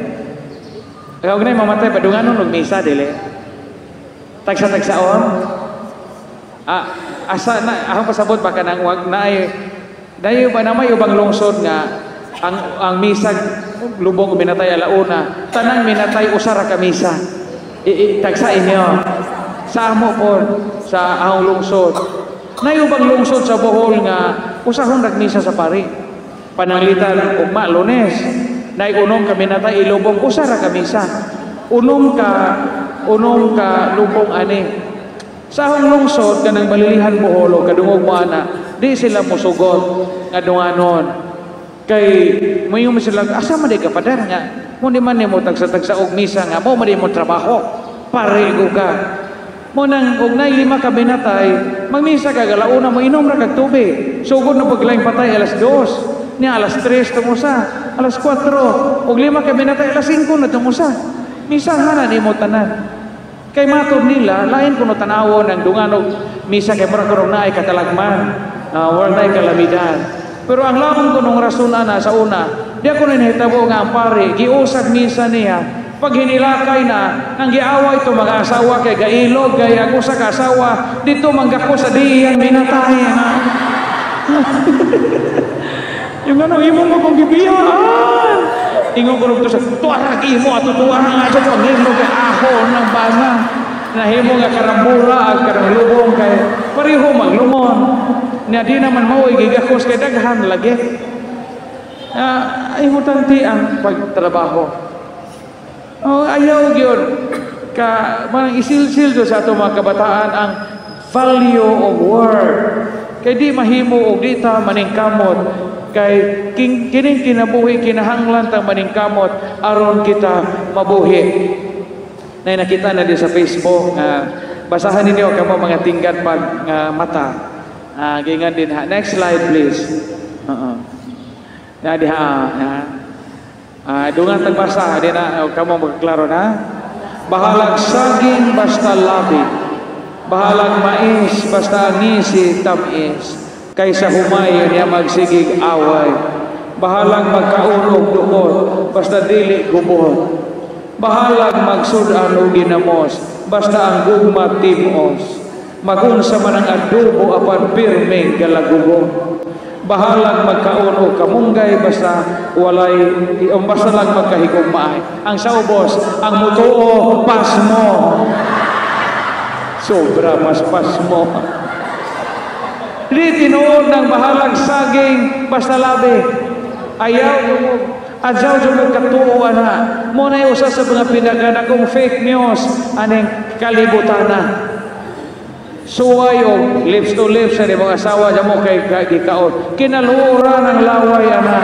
Kag na mamatay padunganon og misa dili. Tagsa-tagsaon. Ah, asa na akong pasabot ba kanang wag naay dayo ba na may ubang lungsod nga ang misag lubong minatay alauna, tanang minatay usa ra ka misa. Tagsa inyo. Sa amo po sa ahong lungsod. Nay ubang lungsod sa Bohol nga usahon rag misa sa pari. Pananglitan ugma Lunes. Nay unom ka minatay ilubong usa ra ka misa. Unom ka lubong ani. Sa ahong lungsod kanang Balilihan Bohol o kadungog mo ana, di sila mosugot nga dunganon. Kay moingon sila asa man di ka padar nga mo di man nimo tagsa-tagsa og misa nga mo man di mo trabaho. Parigo ka. Mo nang og nay lima ka binatay, magmisa ka galauna mo inom ra kag tubig. Sugod na paglaing patay alas 2, niya alas 3 tungusa, alas 4, og lima ka binatay alas 5 na tungusa. Misa na nimo tanan. Kay matod nila, lain kuno tan-awon ang dunganog misa kay mura kuno naay katalagman, wala naay kalamidad. Pero ang lamang kunong rason ana sa una, di ako nahitabo nga ang pare, giusag misa niya. Pag hinilakay na, ang giaway ito mga asawa kay gailog, kay ang usa ka asawa, dito manggako sa diyang minatay. Na. Yung ano, imo mo kong gibiyaan. Ingon ko sa tuwarag imo ato tuwarag nga sa pangilog kay aho ng bana. Nahimo nga karambura ang karanglubong kay pareho maglumon. Nya di naman mao gigakos kay daghan lagi. Importante ang pagtrabaho. Oh, ayaw gyud ka manang isilsil do sa ato mga kabataan ang value of work. Kay di mahimo og di ta maningkamot kay kining kinabuhi kinahanglan tang maningkamot aron kita mabuhi. Nay nakita na di sa Facebook nga basahan ninyo kamo mga tinggan pag nga mata. Gingan din ha. Next slide please. Na diha na. Dungan tagbasa di na kamo magklaro na. Bahalag saging basta labi. Bahalag mais basta ngisi tamis. Kaysa humayon niya magsigig away. Bahalag magkaon og dukot basta dili gubot. Bahalag magsud-an og ginamos basta ang gugma timos. Magunsa man ang adobo apan pirmeng galagubo. Bahalag magkaon og kamunggay basta walay basta lang magkahigugmaay. Ang sa ubos, ang mutuo pasmo. Sobra mas pasmo. Di tinuod ng bahalag saging basta labi. Ayaw adyaw jud mo katuo ana. Mo na usa sa mga pinakanakong fake news aning kalibutana. Suway og lips to lips sa mga asawa mo kay gikaon. Kinaluoran ang laway ana.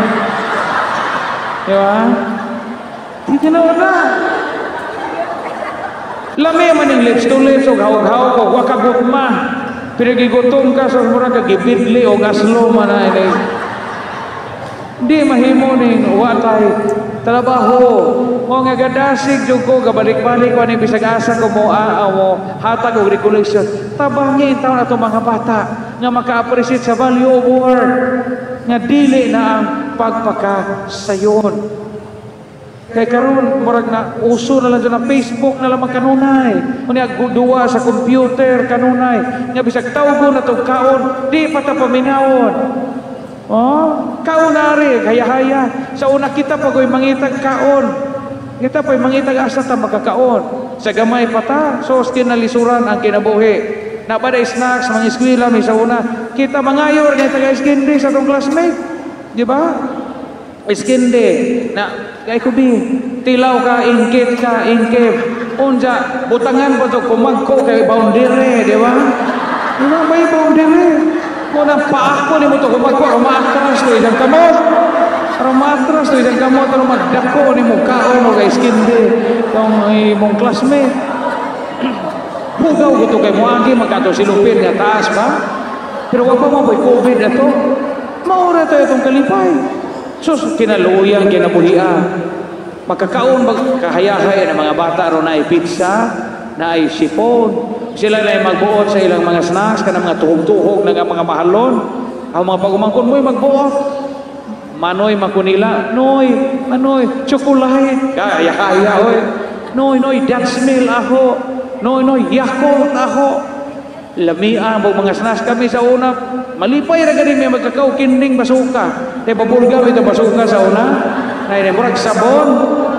Di ba? Di tinuod na. Lami man ning lips to lips og hawag-hawag og wa ka gugma. Pero gigutom ka sa mura ka gibidli og aslo man na ini. Di mahimo ning wa tay trabaho. Mo nga gadasig jud ko gabalik-balik ko ani bisag asa ko mo mo hatag og recollection. Tabangi taon ato mga bata. nga maka-appreciate sa value of work nga dili na ang pagpakasayon. Kay karon murag na uso na lang dyan na Facebook na lamang kanunay. Unya duwa sa computer kanunay. Nya bisag tawgo na tog kaon, di pa ta paminawon. Oh, kaon na rin, haya-haya. Sa una kita pa ko'y mangitag kaon. Kita pa'y mangitag asa ta makakaon. Sa gamay pa ta, so kinalisuran ang kinabuhi. Nabaday snacks, mga eskwela, may sa una. Kita mangayor nga taga iskindi sa atong classmate. Di ba? Iskindi. Na, kay kubi, tilaw ka, ingkit ka, ingkit. Unja, butangan pa to, kumagko kay boundary, di ba? Di ba, may boundary. Muna paako ni mo to, kumagko, rumaatras to isang kamot. Rumaatras to isang kamot, pero magdako ni mo kaon o kay iskindi. Kung imong classmate. Hugaw ko to kay moagi magkato silupin nga taas ba? Pero wag pa mo boy COVID na to. Maura tayo itong kalipay. Sus, kinaluyang, kinabuhia. Pagkakaon, magkahayahay ng mga bata ron na ay pizza, na ay sipon. Sila na ay magbuot sa ilang mga snacks, kanang mga tuhog-tuhog na nga mga mahalon. Ang mga pagumangkon mo'y magbuot. Manoy makunila, noy, manoy, chocolate, kaya-kaya, oy. Noy, noy, Dutch meal ako. Noy, noy, Yakult ako. Lamia mo mga snacks kami sa una. Malipay ra gani may magkakaw kinding basuka. Kay babulgaw ito basuka sa una. Nay murag sabon,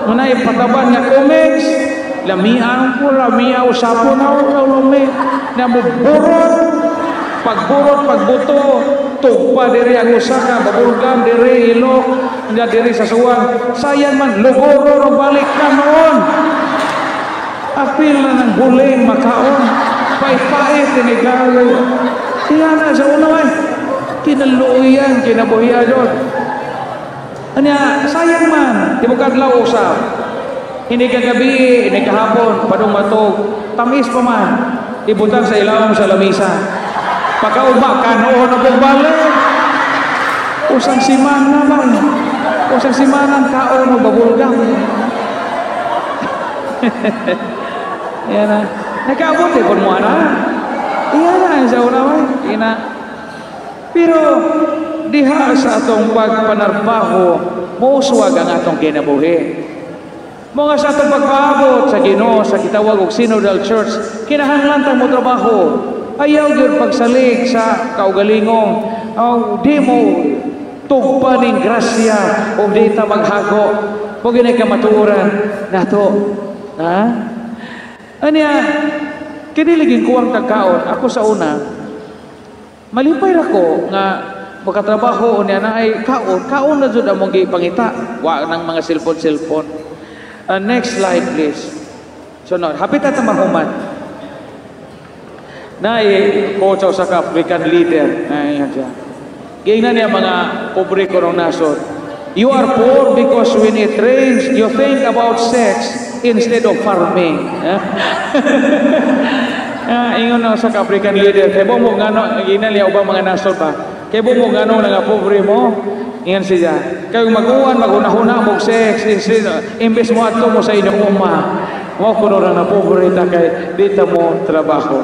munay pataban nga comics. Lamia ko, lamia usapon ako lumi. Na mo burot, pagburot, pagbuto, tugpa diri ang usa ka babulgam diri ilok, nya diri sa suwang. Sayang man lugoro ro balik ka noon. Apil na ng huling makaon. Pait-pait, tinigalo. Kaya na sa una man. Kinaluyan, kinabuhiya doon. Anya, sayang man. Di mo kadlaw usap. Hindi kagabi, hindi kahapon, padung matog. Tamis pa man. Ibutang sa ilawom sa lamisa. Pagkauba, kanoon na pong balik. Usang simana man. Usang simana ang kaon o babulgam. Yan na. Nakaabot eh, kung mo na. Iyan na, sa una man. Ina. Pero, diha sa atong pagpanarbaho, mauswag ang atong kinabuhi. Mga sa atong pagpaabot sa Ginoo sa gitawag og Synodal Church, kinahanglan tang mo trabaho. Ayaw gyud pagsalig sa kaugalingong di mo tugpa ning grasya o di ta maghago. Mo ginay kamatuoran nato. Ha? Anya, kiniligin ko ang tagkaon. Ako sa una, malipay ra ko nga makatrabaho niya na ay kaon. Kaon na jud among gipangita. Wa nang mga cellphone-cellphone. Next slide please. So no, hapit ta mahuman. Naay coach sa African leader. Ay siya. Giingnan niya mga pobre ko ng nasod. You are poor because when it rains, you think about sex instead of farming. Ingon na sa African leader, kay mo ngano giingnan niya ubang mga nasod ba? Kay mo ngano nga pobre mo? Ingon siya. Kay mag-uwan maghuna-huna mo sex instead imbes mo adto mo sa inyong uma. Mo kuno ra na pobre ta kay dito mo trabaho.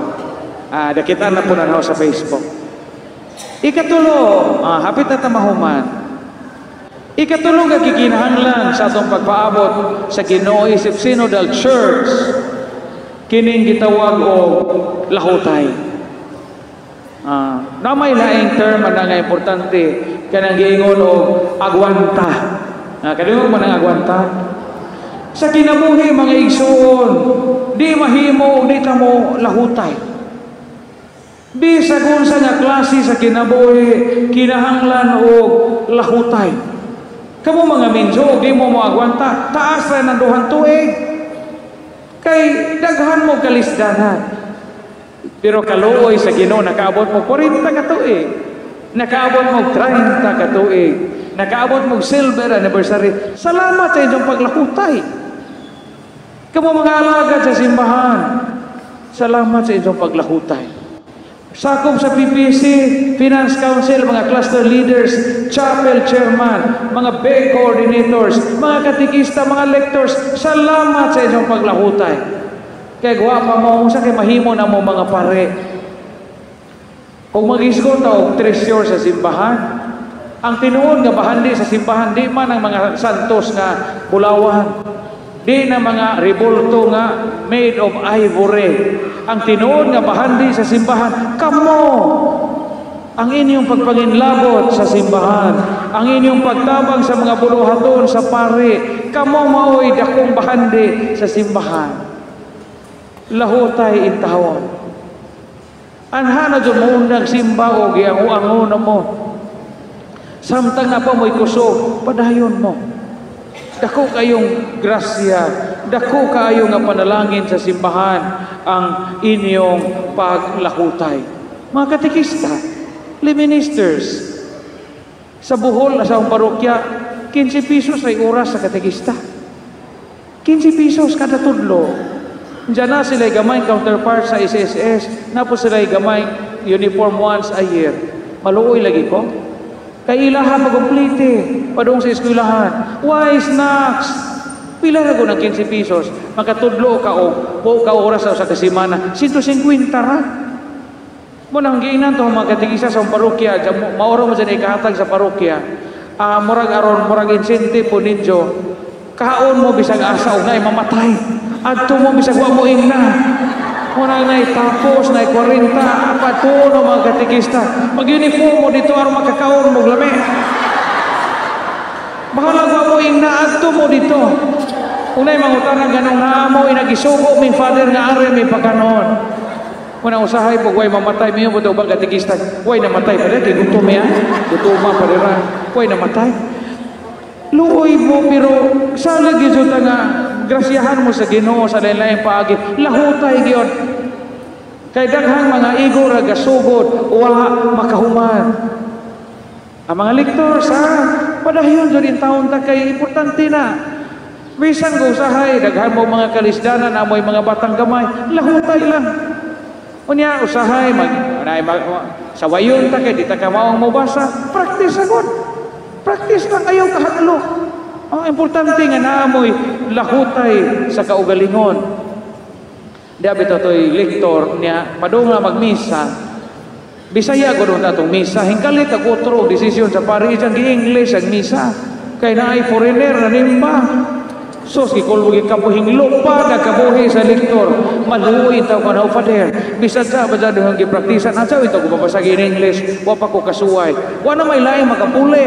Nakita na po na sa Facebook. Ikatulo, hapit na tamahuman. Ikatulo nga gikinahanglan sa atong pagpaabot sa Ginoo isip Synodal Church, kining gitawag og lahutay. Na may laing term ana nga importante kanang giingon og agwanta. Kadungog man ang agwanta. Sa kinabuhi mga igsuon, di mahimo og di ta mo lahutay. Bisag unsa nga klase sa kinabuhi, kinahanglan og lahutay. Kamo mga minso, di mo moagwanta, taas ra ng duhang tuig. Kay daghan mo kalisdanan. Pero kaluoy sa Ginoo, nakaabot mo 40 ka tuig. Nakaabot mo 30 ka tuig. Nakaabot mo silver anniversary. Salamat sa inyong paglahutay. Kamo mga alagad sa simbahan, salamat sa inyong paglahutay. Sakop sa PPC, Finance Council, mga cluster leaders, chapel chairman, mga bank coordinators, mga katikista, mga lectors, salamat sa inyong paglahutay. Kay guwapa mo, sa kay mahimo na mo mga pare. Kung mag-isgot ta og treasure sa simbahan, ang tinuod nga bahandi sa simbahan di man ang mga santos nga bulawan, di na mga rebulto nga made of ivory. Ang tinuod nga bahandi sa simbahan, kamo, ang inyong pagpanginlabot sa simbahan, ang inyong pagtabang sa mga buluhaton sa pari, kamo maoy dakong bahandi sa simbahan. Lahutay intawon. Anha na dyan mo undang simba o giango-ango na mo. Samtang na pa mo'y kusog, padayon mo. Dako kayong grasya, dako kayo nga panalangin sa simbahan ang inyong paglahutay. Mga katekista, lay ministers, sa Bohol, sa akong parokya, 15 pesos ay oras sa katekista. 15 pesos kada tudlo. Diyan na sila gamay counterpart sa SSS, na po sila gamay uniform once a year. Maluoy lagi ko. Kay ilaha pagkumplete, padung sa eskwelahan. Why snacks? Pila ra ko ng 15 pesos? Makatudlo ka o buo ka oras sa kasimana, 150 ra. Mo nang giinan to mga katekista sa parokya, maoro mo dyan ikahatag sa parokya. Murag aron, murag incentive po ninyo. Kaon mo bisag asa og naay mamatay. Adto mo bisag wa mo ingna. Muna na tapos na 40 patuno mga katekista. Mag-uniform mo dito aron makakaon mo lami. Bahala wa mo ingna, adto mo dito. Unay mangutana ganong naamo inagisugo ming father nga are may pakanon. Muna usahay pag way mamatay miyo mo daw bang katekista. Way namatay pa kay gutom ya. Gutoma pa dira. Way namatay. Luoy mo pero salag gyud ta nga grasyahan mo sa Ginoo sa lain-laing paagi. Lahutay gyud. Kay daghang mga igo ra gasugod wa makahuman. Ang mga lektor sa padayon jud in taon ta kay importante na. Bisan ko usahay daghan mo mga kalisdanan amoy mga batang gamay, lahutay lang. Unya usahay mag nay mag, sa wayon ta kay di ta ka maong mobasa, practice agad. Practice lang, ayaw kahadlok. Ang importante nga naamoy lahutay sa kaugalingon. Di abi to to'y lektor niya, padung nga magmisa. Bisaya ko doon atong misa, hingkali kag otro desisyon sa pari isang gi-English ang misa. Kay naay foreigner na nimba. Sus, gikulbo gikabuhing lupa nagkabuhi sa lektor. Maluoy taw ka Father. Bisan sa ba dyan ang gipraktisan, asa ito kung babasag in English, wa pa ko kasuway. Wa na may laing makapuli.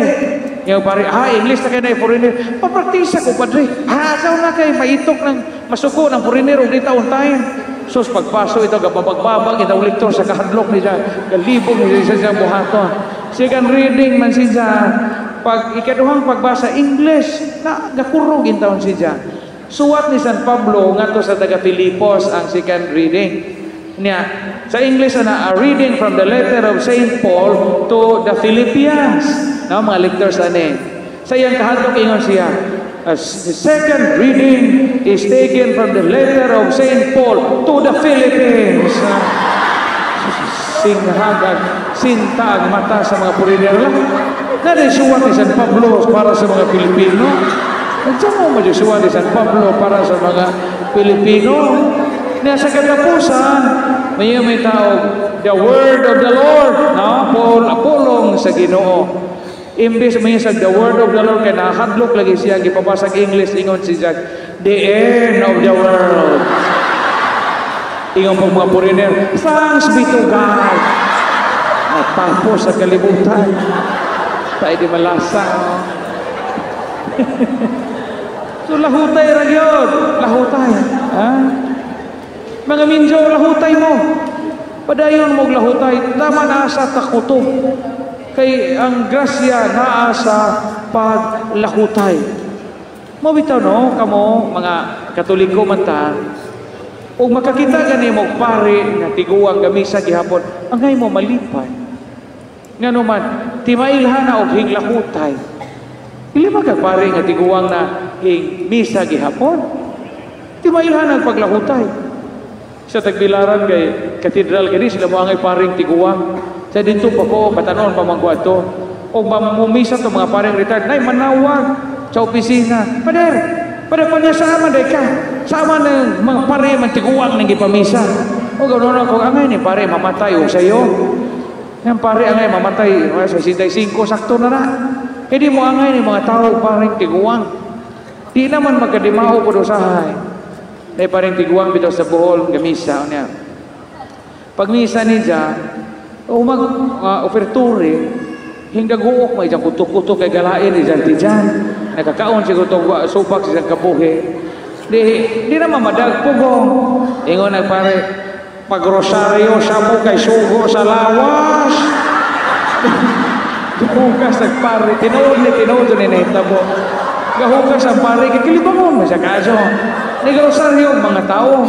Yung pare, English na kayo na foreigner. Papraktisa ko, padre. Asaw na kay maitok ng masuko ng foreigner o di taon tayo. Sus, pagpaso ito, gababagbabag, ito lektor sa kahadlok niya, galibog niya sa buhaton. Second reading man siya, pag ikaduhang pagbasa English, na gakurog in taon siya. Suwat ni San Pablo ngadto sa taga Filipos ang second reading. Niya, sa English na a reading from the letter of Saint Paul to the Philippians. No, mga lectors ani. Sa iyang kahadlok ingon siya, the second reading is taken from the letter of Saint Paul to the Philippines. Singhagag, sinta ang mata sa mga puriner lang. Nadisuwat ni San Pablo para sa mga Pilipino. Nagdiyan mo madisuwat ni San Pablo para sa mga Pilipino. Niya sa katapusan, may tawag, the word of the Lord. No? Paul, pulong sa Ginoo. Imbes may sa the word of the Lord, kaya nakahadlok lagi siya, gipabasag English, ingon si Jack, the end of the world. Ingon pag mga foreigner, thanks be to God. Natapos sa kalibutan. Tayo di malasa. So lahutay ra gyud, lahutay. Ha? Mga minjo, lahutay mo. Padayon mo lahutay, tama na sa takuto. Kay ang grasya naa sa paglahutay. Mo bitaw no, kamo mga Katoliko man ta, ug makakita gani mo pare nga tiguang gamisa gihapon, angay mo malipay. Ngano man, timailhan na og hinglahutay. Dili man ka pare nga tiguang na hing misa gihapon. Timailhan ang paglahutay. Sa Tagbilaran kay katedral kani sila mo angay paring tiguang. Sa dito pa ko batanon pa man ko adto. Og mamumisa to mga paring retired nay manawag sa opisina. Pader, pader pa niya sama day ka. Sama ng mga pare man tiguang nang gipamisa. O ganoon ako angay ni pare mamatay og sayo. Yang pare angay mamatay 65 sakto na na. Kaya di mo angay ni mga tao paring tiguang. Di naman magkadimao po usahay. May paring tiguang bitaw sa Bohol gamisa niya. Pag misa niya, umag ofertore hingga guok may dyan kutok-kutok kay galain ni dyan tiyan. Nakakaon siguro itong subak sa kabuhi. Di naman madagpugong. Ingon nagpare, pagrosaryo sa mo kay sugo sa lawas. Gahugas nagpare, tinuod ni tinuod ni nahitabo. Gahugas ang pare, kikilibangon mo siya kaso. Nigrosaryo mga tao.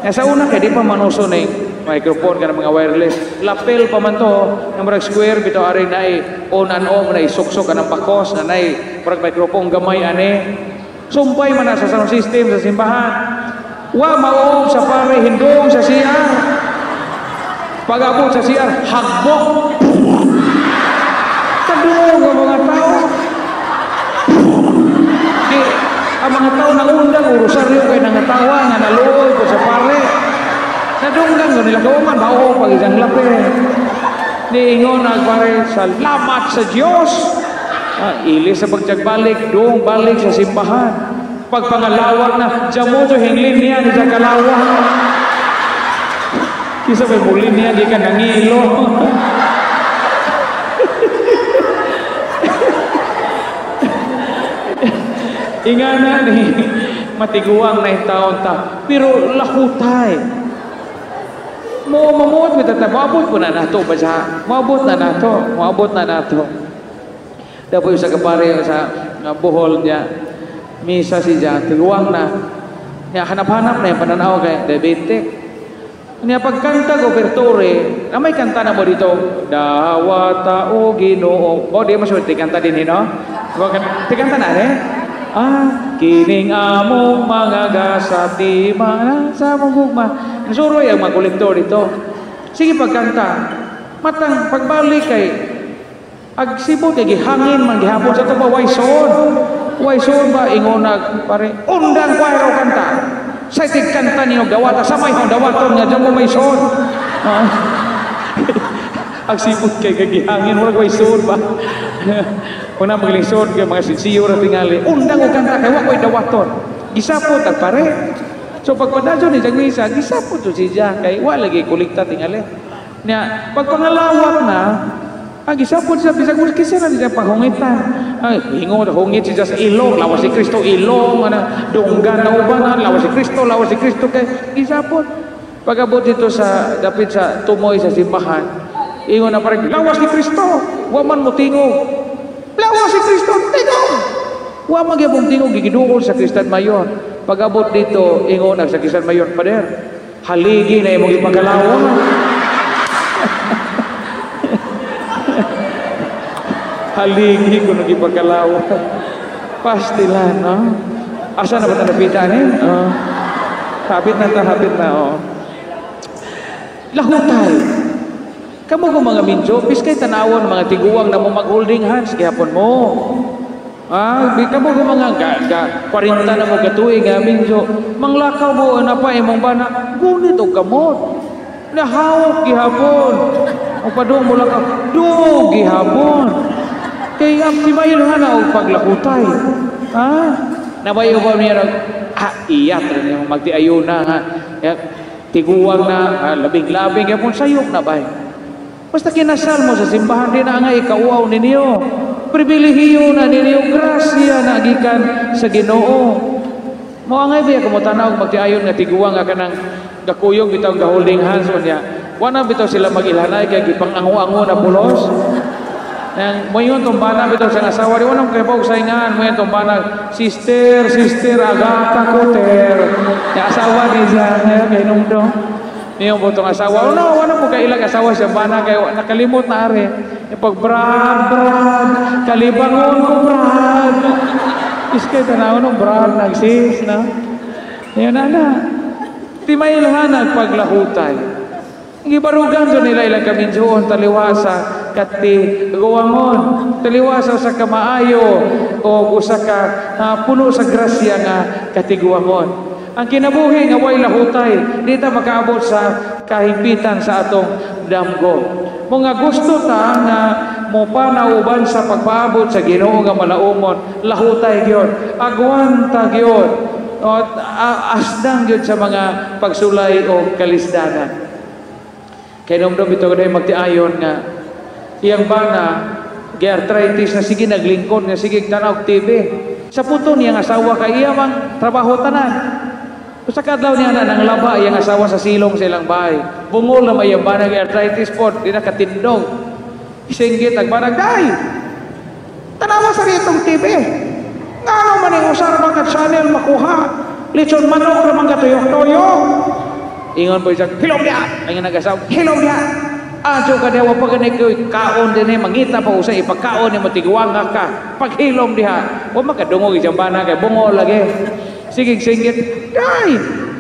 Sa una kay di pa manuso ni microphone ka ng mga wireless. Lapel pa man to, ng murag square, bitaw ari na on and off, na isuksok ka ng bakos, na nai murag microphone gamay ane. Sumpay man na sa sound system sa simbahan. Wa maob sa pare, hindong sa CR. Pag-abot sa CR, hagbok. Kadungog ang mga tao. Di, ang mga tao naundang, urosaryo kay nangatawa, nga naluoy ko sa pare. Nadunggan ko nila kauman, mao pag isang lapel. Niingon nagpare, salamat sa Diyos. Ilis sa pagjagbalik, doong balik sa simbahan. Pagpangalawag na, dyan mo to hinglin niya ni sa kalawag. Kisa may muli niya, di ka nangilo. Ingana ni matiguang na taon ta, pero lahutay. Mo mamuot mi tata, moabot po na nato ba siya? Moabot na nato, moabot na nato. Dapat sa kapare sa Bohol niya, misa si siya, tiguang na. Niya hanap-hanap na yung pananaw kay diabetic. Niya pagkanta go ofertore, na may kanta na mo dito, Dawata o Ginoo. O di mo siya tikanta din no? Tikanta na eh? Ah, kining among mga gasati mga sa among gugma. Suroy ang mga kolektor dito. Sige pagkanta, matang pagbalik kay agsibot kay gihangin man gihapon sa to ba way soon. Way soon ba ingon nag pare undang kwaro kanta. Sa tigkanta niyo dawata sa may dawaton nga dyan mo may soon. Agsibot kay gihangin wala way soon ba. Una maglingsod kay mga sinsiyo ra tingali undang og kanta kay wa koy dawaton. Gisapot ag pare. So pagpadayon ni Jagmisa, gisapot to siya kay wa lagi kolekta tingali. Nya pagpangalawak na ang gisapot siya bisag kisa na siya paghungitan. Ay hingo hungit siya sa ilong, lawas si Kristo ilong ana dunggan na ubanan, lawas si Kristo, lawas si Kristo kay gisapot. Pagabot dito sa dapit sa tumoy sa simbahan, ingon na pare lawas ni Kristo, wa man mo tingog. Lawas si Kristo, tingog! Wa magyapong tingog, gigiduol sa Kristan Mayor. Pag-abot dito, ingon sa Kristan Mayor, Pader, haligi na imong ipagalawa. Haligi ko nang ipagalawa. Pastilan, no? Asa na ba ito napita ni? Oh. Hapit na ito, hapit na, oh. Lahutay. Kamu ko mga minjo, piskay tanawon mga tiguang na mo mag-holding hands gihapon mo. Ah, kamo ko mga ga 40 na mo katuig nga minjo, manglakaw mo na pa imong bana, gunit og gamot. Nahawok gihapon. O padung mo lakaw, do gihapon. Kay ang timayilhan na og paglakutay. Ha? Nabayo ba niya iyat ra niya magtiayo na ha. Tiguang na labing-labing gihapon sayop na bay. Basta kinasal mo sa simbahan, di na nga ikauaw ninyo. Pribilehiyo na ninyo, grasya na gikan sa Ginoo. Mao angay biya kumutanaw magtiayon nga tiguang nga kanang gakuyog bitaw ga holding hands niya. Wa na bitaw sila magilhanay kay gipang-ango-ango na pulos. Nang moingon tong bana bitaw sa asawa, di wa na kay paog saingan, moingon tong bana, sister, sister agata ko ter. Ya asawa ni siya kay nungdong. Niyong butong asawa, oh no, wala mo kailag asawa siya bana kay nakalimot na are. Pag brad, brad, kalibangon ko brad. Iskay tanaw no brad nagsis na. Niyo na na. Timailhan nagpaglahutay. Gibarugan do nila ilang kaminjoon taliwasa kati guwangon, taliwasa sa kamaayo o usa ka puno sa grasya nga katiguangon. Ang kinabuhi nga way lahutay, di ta makaabot sa kahimpitan sa atong damgo. Mga gusto ta nga mopanauban sa pagpaabot sa Ginoo nga malaumon, lahutay gyud, agwanta gyud, asdang gyud sa mga pagsulay o kalisdanan. Kay nomdom ito kaday magtiayon nga iyang bana gi-arthritis na sige naglingkod nga sige tanaw TV. Sa puto niyang asawa kay iya mang trabaho tanan. Usa ka adlaw niya na nang laba iyang asawa sa silong sa ilang bahay. Bungol na may iyang bana gi-arthritis pod, di na katindog. Singgit ang banag, "Day! Tanawa sa ritong TV. Ngano man ang usar man ka channel makuha? Litson manok ra man ka tuyok-tuyok." Ingon po siya, "Hilom diha!" Ang nag-asawa, "Hilom diha! Adyo ka diha, wa pa gani ko'y kaon din eh, mangita pa usay, ipagkaon ni mo, tigwanga ka. Paghilom diha." Wa makadungog isang bana kay bungol lagi. Sige, singgit, "Day!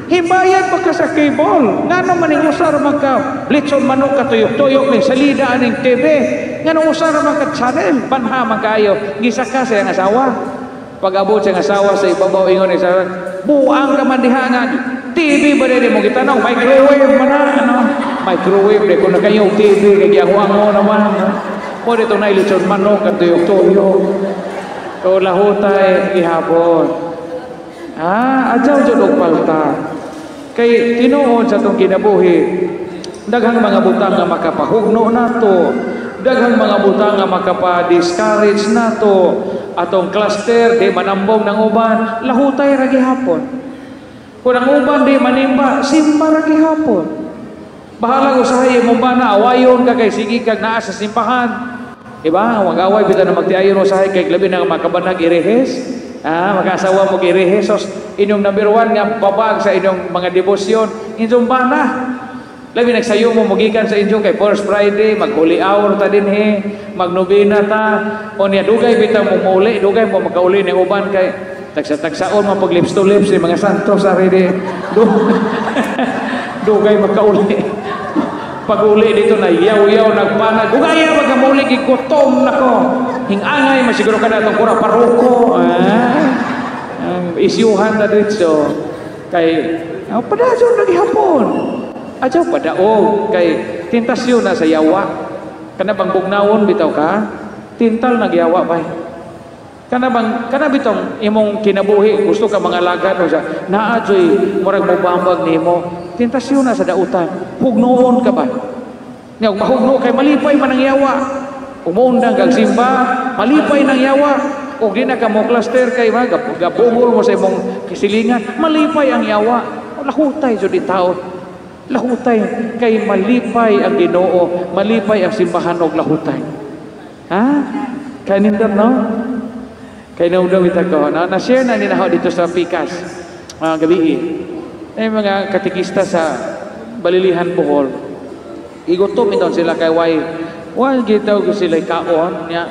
Hibayad pa ka sa cable. Ngano man ang usar man ka litson manok ka tuyok-tuyok ning salida aning TV. Ngano usar man ka channel, banha man kayo." Gisaka sa iyang asawa. Pag-abot sa iyang asawa sa ibabaw, ingon niya, "Buang ka man diha nga TV ba din mo gitanaw, microwave man na, ano? Microwave di ko na kayo TV kay giango-ango naman. Mo dito na litson manok ka tuyok-tuyok." So lahutay gihapon. Ah, adyaw jud og palta. Kay tinuod sa atong kinabuhi, daghang mga butang nga makapahugno nato, daghang mga butang nga makapa-discourage nato, atong cluster di manambong ng uban, lahutay ra gihapon. Kung ang uban di manimba, simba ra gihapon. Bahala usahay imong bana, awayon ka kay sige kag naa sa simbahan. Diba? Mag-away bitaw na magtiayon usahay kay labi na makabanag irehes. Ah, mag-asawa mo irehes. So, inyong number one nga babag sa inyong mga debosyon, inyong bana. Labi nagsayo mo mugikan sa inyo kay First Friday, mag Holy Hour ta dinhi, magnobena ta. O niya dugay bitaw mo muuli, dugay mo makauli ni uban kay tagsa-tagsaon mo pag lips to lips ni mga santos ari di. Dugay makauli. Pag uli dito na yaw-yaw nagpanag, dugay magamuli gigutom nako. Hingangay masiguro ka na itong kura paroko. Ah, isyuhan na dito. Kay padayon lagi hapon. Adyaw padaog kay tentasyon na sa yawa. Kana bang bugnawon bitaw ka? Tintal nagyawa bay. Kana bang kana bitong imong kinabuhi gusto ka mga lagan o siya naa joy murag mobambag nimo. Tentasyon na sa dautan. Hugnoon ka ba? Nya mahugno kay malipay man ang yawa. Umuundang kag simba, malipay nang yawa. Og di na ka mo cluster kay ba gabungol mo sa imong kisilingan, malipay ang yawa. Lahutay jud tao. Lahutay kay malipay ang Ginoo, malipay ang simbahan og lahutay. Ha? Kanindot no? Kay naudong ita ko, na na-share na ninaho dito sa Pikas mga gabi. Ay mga katikista sa Balilihan Bohol. Igutom iton sila kay way wal gitaw ko sila kaon nya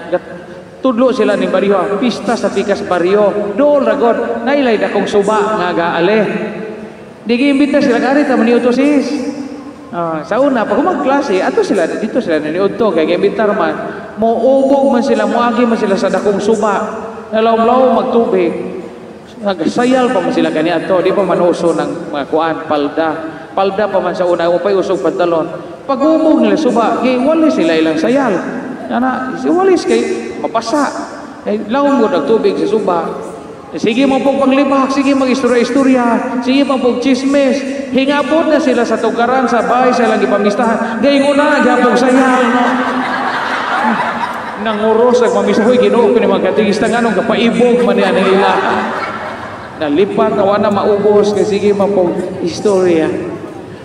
tudlo sila ning baryo, pista sa Pikas baryo. Dool ragod nailay dakong suba nga gaale. Di giimbita sila kari ta maniudto sis. Sa una pag magklase ato sila dito sila naniudto kay giimbitar man. Moubog man sila, moagi man sila sa dakong suba. Nalawlaw magtubig. Nagsayal pa man sila kani ato, di pa man uso ng mga kuan palda. Palda pa man sa una, upay usog pantalon. Pag umog nila suba, giwali sila ilang sayal. Ana, walis kay mabasa. Kay lawom gud ang tubig sa suba. Sige mo pong panglibak, sige mag-istorya-istorya, sige mo pong chismis. Hingabot na sila sa tugaran, sa bahay, sa ilang ipamistahan. Gayon na, gyapong sayal, no? Nanguros ang mamisa, huy, Ginoo ko ni mga katigista nga nung kapaibog man niya nila. Nalipat na wala maubos, kay sige mo pong istorya.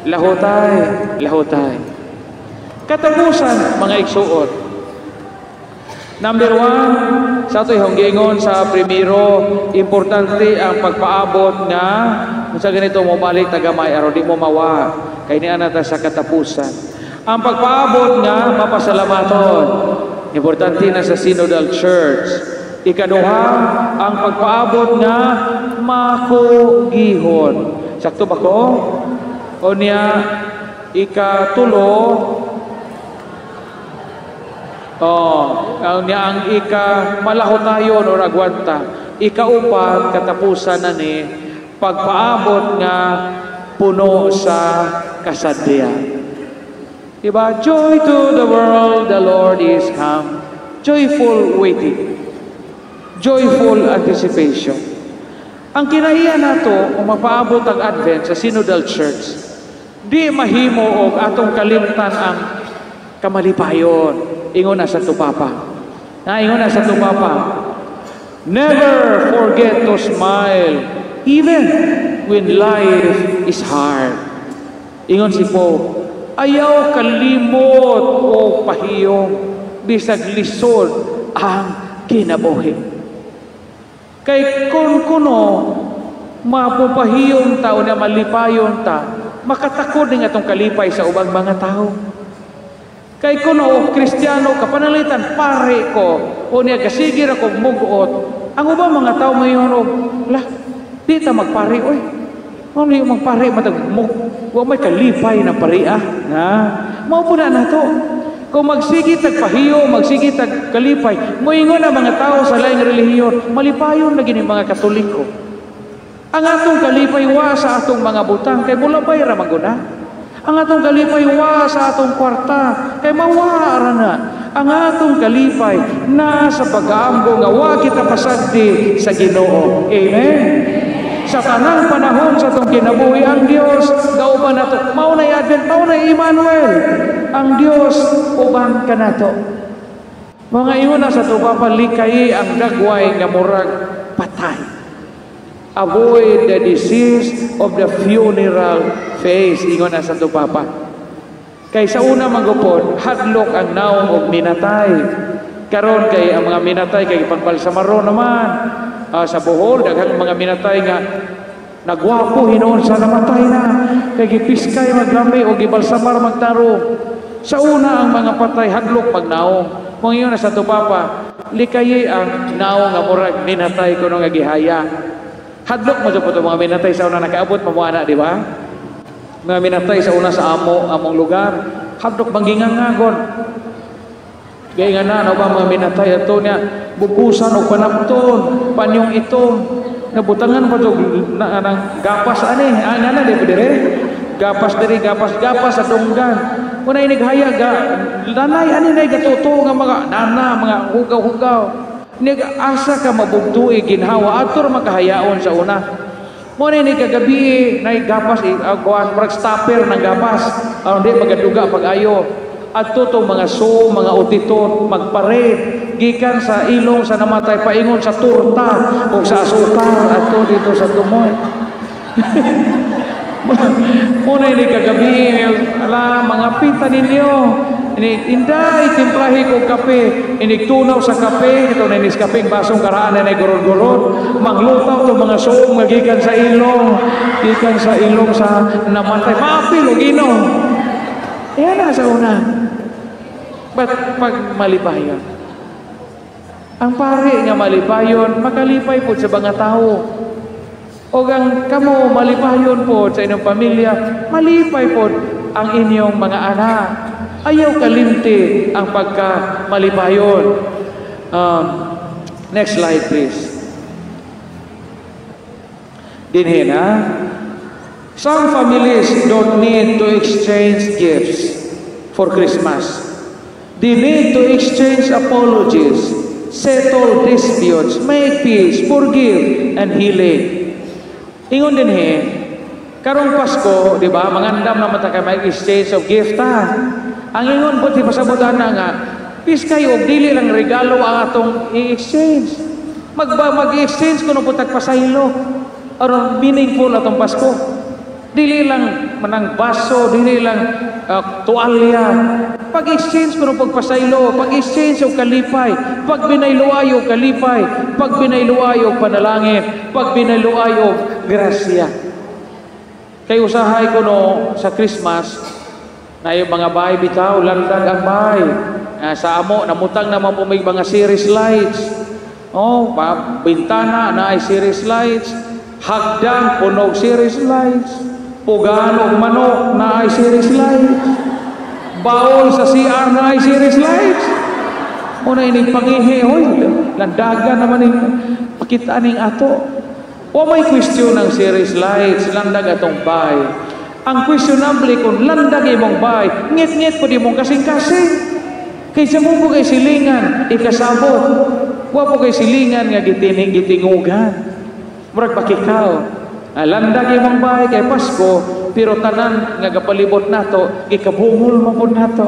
Lahutay, lahutay. Katapusan, mga igsuon. Number one, sa ito'y honggingon sa primero, importante ang pagpaabot nga kung sa ganito mo balik tagamay aron di mo mawa kay niya na sa katapusan. Ang pagpaabot nga mapasalamaton, importante na sa Synodal Church. Ikaduha, ang pagpaabot nga makugihon. Sakto ba ko? O niya ikatulo, oh, niya ang ika malahutayon o agwanta. Ikaupat, katapusan na ni pagpaabot nga puno sa kasadya. Diba? Joy to the world, the Lord is come. Joyful waiting. Joyful anticipation. Ang kinaiya nato kung mapaabot ang Advent sa Synodal Church, di mahimo og atong kalimtan ang kamalipayon. Ingon na Santo Papa. Na ingon na Santo Papa. Never forget to smile even when life is hard. Ingon si Pope, ayaw kalimot og pahiyong bisag lisod ang kinabuhi. Kay kung kuno mapupahiyong ta o na malipayon ta, makatakod ning atong kalipay sa ubang mga tao. Kay kuno Kristiyano ka, pananglitan pare ko o niya gasigir ako mugot, ang ubang mga tao mayon og lah, di ta magpare oy. Ano yung magpare matag mug wa may kalipay ng paria na mao po na nato. Kung magsige tag pahiyo, magsige tag kalipay, moingon ang mga tao sa laing relihiyon, malipayon na gini mga Katoliko. Ang atong kalipay wa sa atong mga butang kay mulabay ra maguna. Ang atong kalipay wa sa atong kwarta kay mawa ra na. Ang atong kalipay na sa pag-aamgo nga wa kita pasagdi sa Ginoo. Amen. Sa tanang panahon sa atong kinabuhi, ang Dios gauban nato. Mao na Advent, mao na Emmanuel. Ang Dios uban kanato. Mga ingon na sa Papa, likay ang dagway nga murag patay. Avoid the disease of the funeral face, ingon na Santo Papa. Kay sa una manggupon, hadlok ang naong og minatay. Karon kay ang mga minatay kay pagbalsamaro naman. Sa Bohol, daghang mga minatay nga nagwapo hinuon sa namatay na kay gipiskay maglami o gibalsamar magtaro. Sa una ang mga patay hadlok magnaong. Kung ingon na Santo Papa, likayi ang naong nga murag minatay kuno nga gihaya. Hadlok mo jud mga minatay sa una, nakaabot mo ana, di ba? Mga minatay sa una sa amo, among lugar, hadlok manggingangagon. Gaya nga na, ano ba mga minatay ato niya, bubusan o panapton, panyong itom, nabutangan pa to na, ng gapas ani, ah, nga na, di ba dire? Gapas diri, gapas, gapas sa dunggan. Kung na inighaya, ga, lanay, ani na gatuto nga mga nana, mga hugaw-hugaw. Nig asa ka mabugtui ginhawa, ator makahayaon sa una. Mo na ni kagabi, na gapas, kuan, murag stopper ng gapas. Aron di magaduga pag ayo. Adto tong mga so, mga utitot, magparade, gikan sa ilong sa namatay, paingon sa turta, o sa asukar, adto dito sa tumoy. Muna ini kagabi, ala, mga pita ninyo, ini inday, timplahi ko kape, ini tunaw sa kape, ito na inis kape, basong karaan na gurod-gurod, manglutaw to mga soong, gikan sa ilong sa namatay, maapil o ginom. Yan na sa una. But pag malipayon, ang pare nga malipayon, makalipay po sa mga tao. O ang kamo malipayon po sa inyong pamilya, malipay po ang inyong mga anak. Ayaw kalimti ang pagka malipayon. Next slide, please. Dinhin, ha? Some families don't need to exchange gifts for Christmas. They need to exchange apologies, settle disputes, make peace, forgive, and healing. Ingon din he, karong Pasko, di ba, mangandam naman ta kay may exchange of gift ta. Ang ingon po, ti pasabutan na nga, peace kayo, og dili lang regalo ang atong i-exchange. Magba mag-exchange kuno po tagpasaylo. Aron meaningful atong Pasko. Dili lang manang baso, dili lang tuwalya. Pag-exchange kuno pagpasaylo, pag-exchange og kalipay, pag binayluay og kalipay, pag binayluay og panalangin, pag binayluay og grasya. Kay usahay kuno sa Christmas, na yung mga bahay bitaw, landag ang bahay. Sa amo, namutang naman po may mga series lights. Oh, pa, bintana na ay series lights. Hagdan, punog series lights. Pugaan og manok na ay series lights. Baol sa CR na ay series lights. Una ining pangihi, hoy, landagan naman ning pakita ning ato. Wa may question ng series lights, landag atong bahay. Ang questionable kung landag imong bay, ngit-ngit po di mong kasing-kasing. Kaysa mo po kay silingan, ikasabot. Wa po kay silingan nga gitining gitingugan. Murag pakikaw. Landag imong bahay kay Pasko, pero tanan nga gapalibot nato, gikabungol man po nato.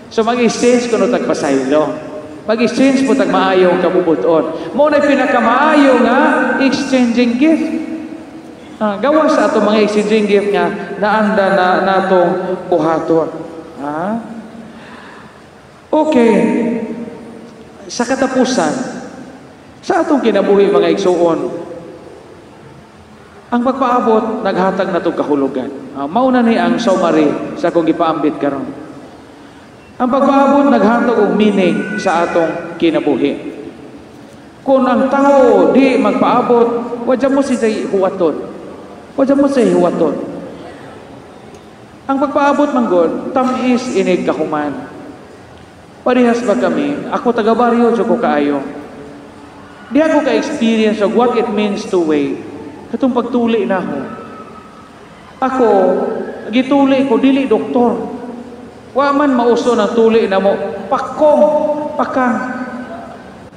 So mag-exchange kuno tag pasaylo. Mag-exchange po tag maayong kabubuton. Mao na pinakamaayo nga exchanging gift. Gawa sa ato mga exchanging gift nga naanda na natong buhaton. Okay. Sa katapusan, sa atong kinabuhi mga igsuon, ang pagpaabot naghatag natong kahulugan. Mauna ni ang summary sa akong gipaambit karon. Ang pagpaabot naghatag og meaning sa atong kinabuhi. Kung ang tao di magpaabot, wadya mo siya huwaton. Wadya mo siya huwaton. Ang pagpaabot manggod, tamis inig kahuman. Parehas ba kami? Ako taga baryo jud ko kaayo. Di ako ka-experience of what it means to wait. Katong pagtuli na ako. Ako, gituli ko, dili doktor. Wa man mauso ng tuli na mo, pakong, pakang.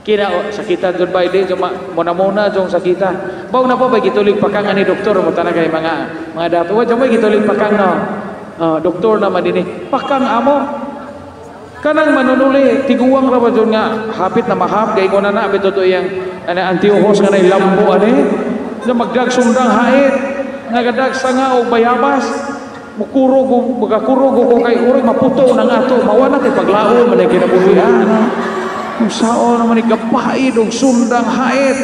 Kina, sakitan dyan ba, di, muna-muna dyan sakitan. Baw na po ba, gitulig pakang ani doktor, mo tanagay mga dato. Wa dyan ba, gitulig pakang no? Doktor naman din eh. Pakang amo. Kanang manunuli, tiguang ra ba dyan nga, hapit na mahap, kay ko na na, bito to iyang, antiohos nga na lambo, ani. Na magdag sundang hait, nagadag sanga o bayabas, mukurog, magakurog ko kay urig maputo ng ato, mawa na kay paglaon, manay kinabuhian. Kung sao naman ikapaid og sundang hait,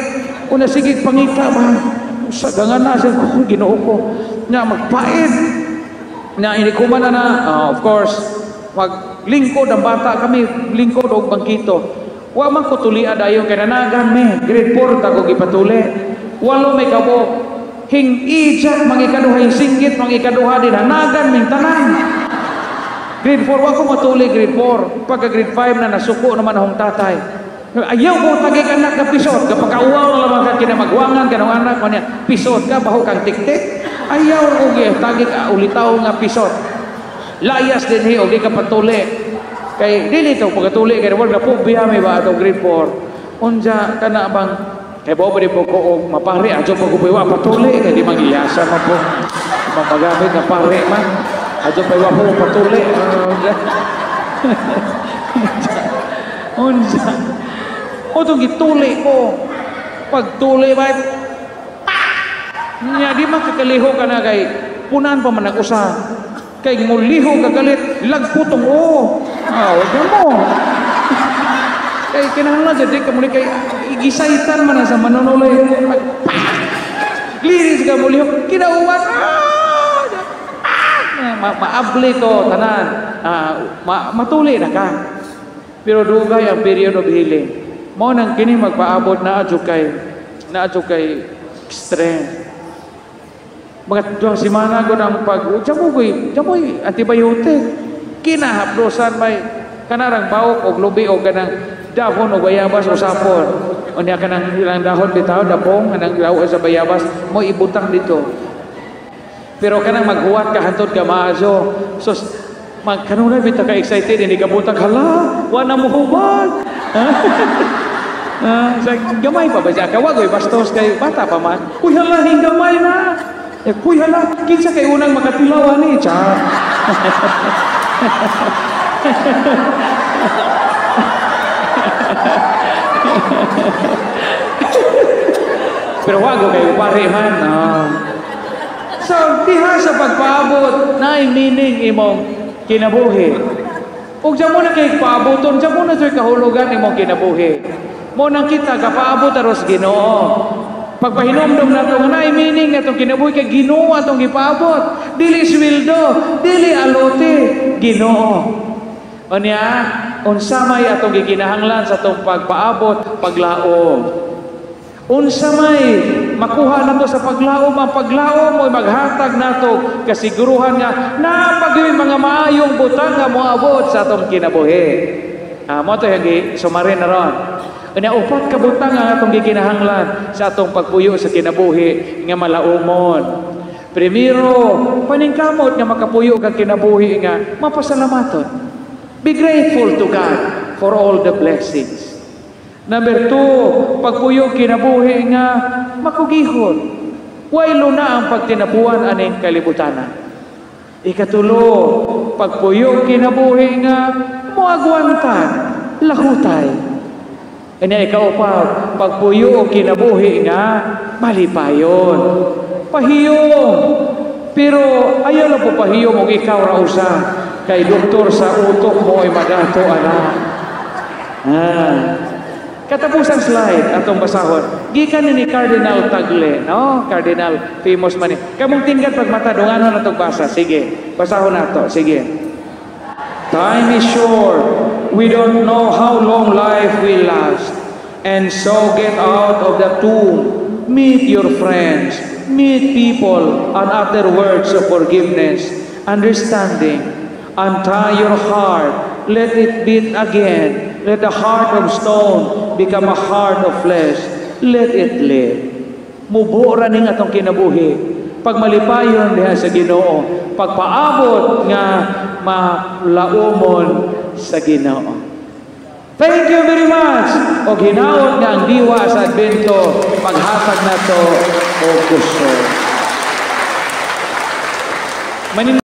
una sige pangita ba, sa gangan na siya, Ginoo ko, nga magpaid, na inikuman na na, of course, maglingkod ang bata kami, lingkod og bangkito. Wa man ko tulia dayon kay nanagan me, grade 4 ta ko gipatuli. Walo may kabok, hing ijak mangikaduha, hing singgit mangikaduha din, hanagan ming tanan. Grade 4, wa ko matuli grade 4. Pagka grade 5 na nasuko naman akong tatay. Ayaw ko tagig anak ka pisot, kapag kauwaw na lamang ka kinamagwangan ka ng anak mo niya, pisot ka, baho kang tiktik. Ayaw ko tagig ulitaw nga pisot. Layas din hi, o di ka patuli. Kay dili to pagkatuli, kay wala na po biya may ba atong grade 4. Unja ka na bang kay bo di po ko og mapare adyo pa ko wa patuli kay di mangiyasa man po magamit nga pare man adyo pa wa po patuli. Unja otong gituli ko pagtuli ba nya di man kakaliho ka na kay punan pa man ang usa kay muliho kagalit lagputong o wag mo kay kinahanglan jud ka muli kay igisaitan man sa manunuloy liris ka muliho kinauwan maabli to tanan matuli na ka pero dugay ang period of healing mao nang kini magpaabot na adyo kay strength mga duhang semana ko ng pag jamoy antibiotic kinahapdosan may kanarang bawok og lubi og kanang dahon og bayabas o sapon unya kanang ilang dahon bitaw dapong kanang lawa sa bayabas mo ibutang dito pero kanang maghuwat ka hantod ka maazo so magkanunay bitaw ka excited ini kabutang hala wa na mo hubad. Sa gamay pa ba siya kawagoy bastos kay bata pa man uy hala hingamay na eh kuy hala kinsa kay unang makatilaw ani char. Pero wago kayo pare man. So diha sa pagpaabot naay meaning imong kinabuhi. Ug dyan mo na kay paaboton, dyan mo na sa'y kahulugan imong kinabuhi. Mo nang kita kapaabot aros Ginoo. Pagpahinomdom nato nga naay meaning atong kinabuhi kay Ginoo atong gipaabot. Dili sweldo, dili alote, Ginoo. Unya, unsa may atong gikinahanglan sa atong pagpaabot, paglaom. Unsa may makuha nato sa paglaom, ang paglaom mo'y maghatag nato kasiguruhan nga naa mga maayong butang nga moabot sa atong kinabuhi. Mo to yung summary na ron. Unya, upat ka butang ang atong gikinahanglan sa atong pagpuyo sa kinabuhi nga malaumon. Primero, paningkamot nga makapuyo kang kinabuhi nga mapasalamaton. Be grateful to God for all the blessings. Number two, pagpuyo kinabuhi nga makugihon. Way luna ang pagtinabuan aning kalibutanan. Ikatulo, pagpuyo kinabuhi nga moagwanta, lahutay. Kanya ikaupat, pagpuyo kinabuhi nga malipayon. Pahiyom. Pero ayaw lang po pahiyom og ikaw ra usa kay doktor sa utok mo ay madato ana. Ah. Katapusang slide atong basahon. Gikan ni Cardinal Tagle, no? Cardinal famous man ni. Kamong tinggat pagmata dunganon natong basa. Sige, basahon nato. Sige. Time is short. We don't know how long life will last. And so get out of the tomb. Meet your friends. Meet people and utter words of forgiveness, understanding. Untie your heart. Let it beat again. Let the heart of stone become a heart of flesh. Let it live. Mubuo ra ning atong kinabuhi. Pag malipayon diha sa Ginoo, pagpaabot nga malaumon sa Ginoo. Thank you very much. Og hinaot nga ang diwa sa Adbento paghatag nato og kusog. Manin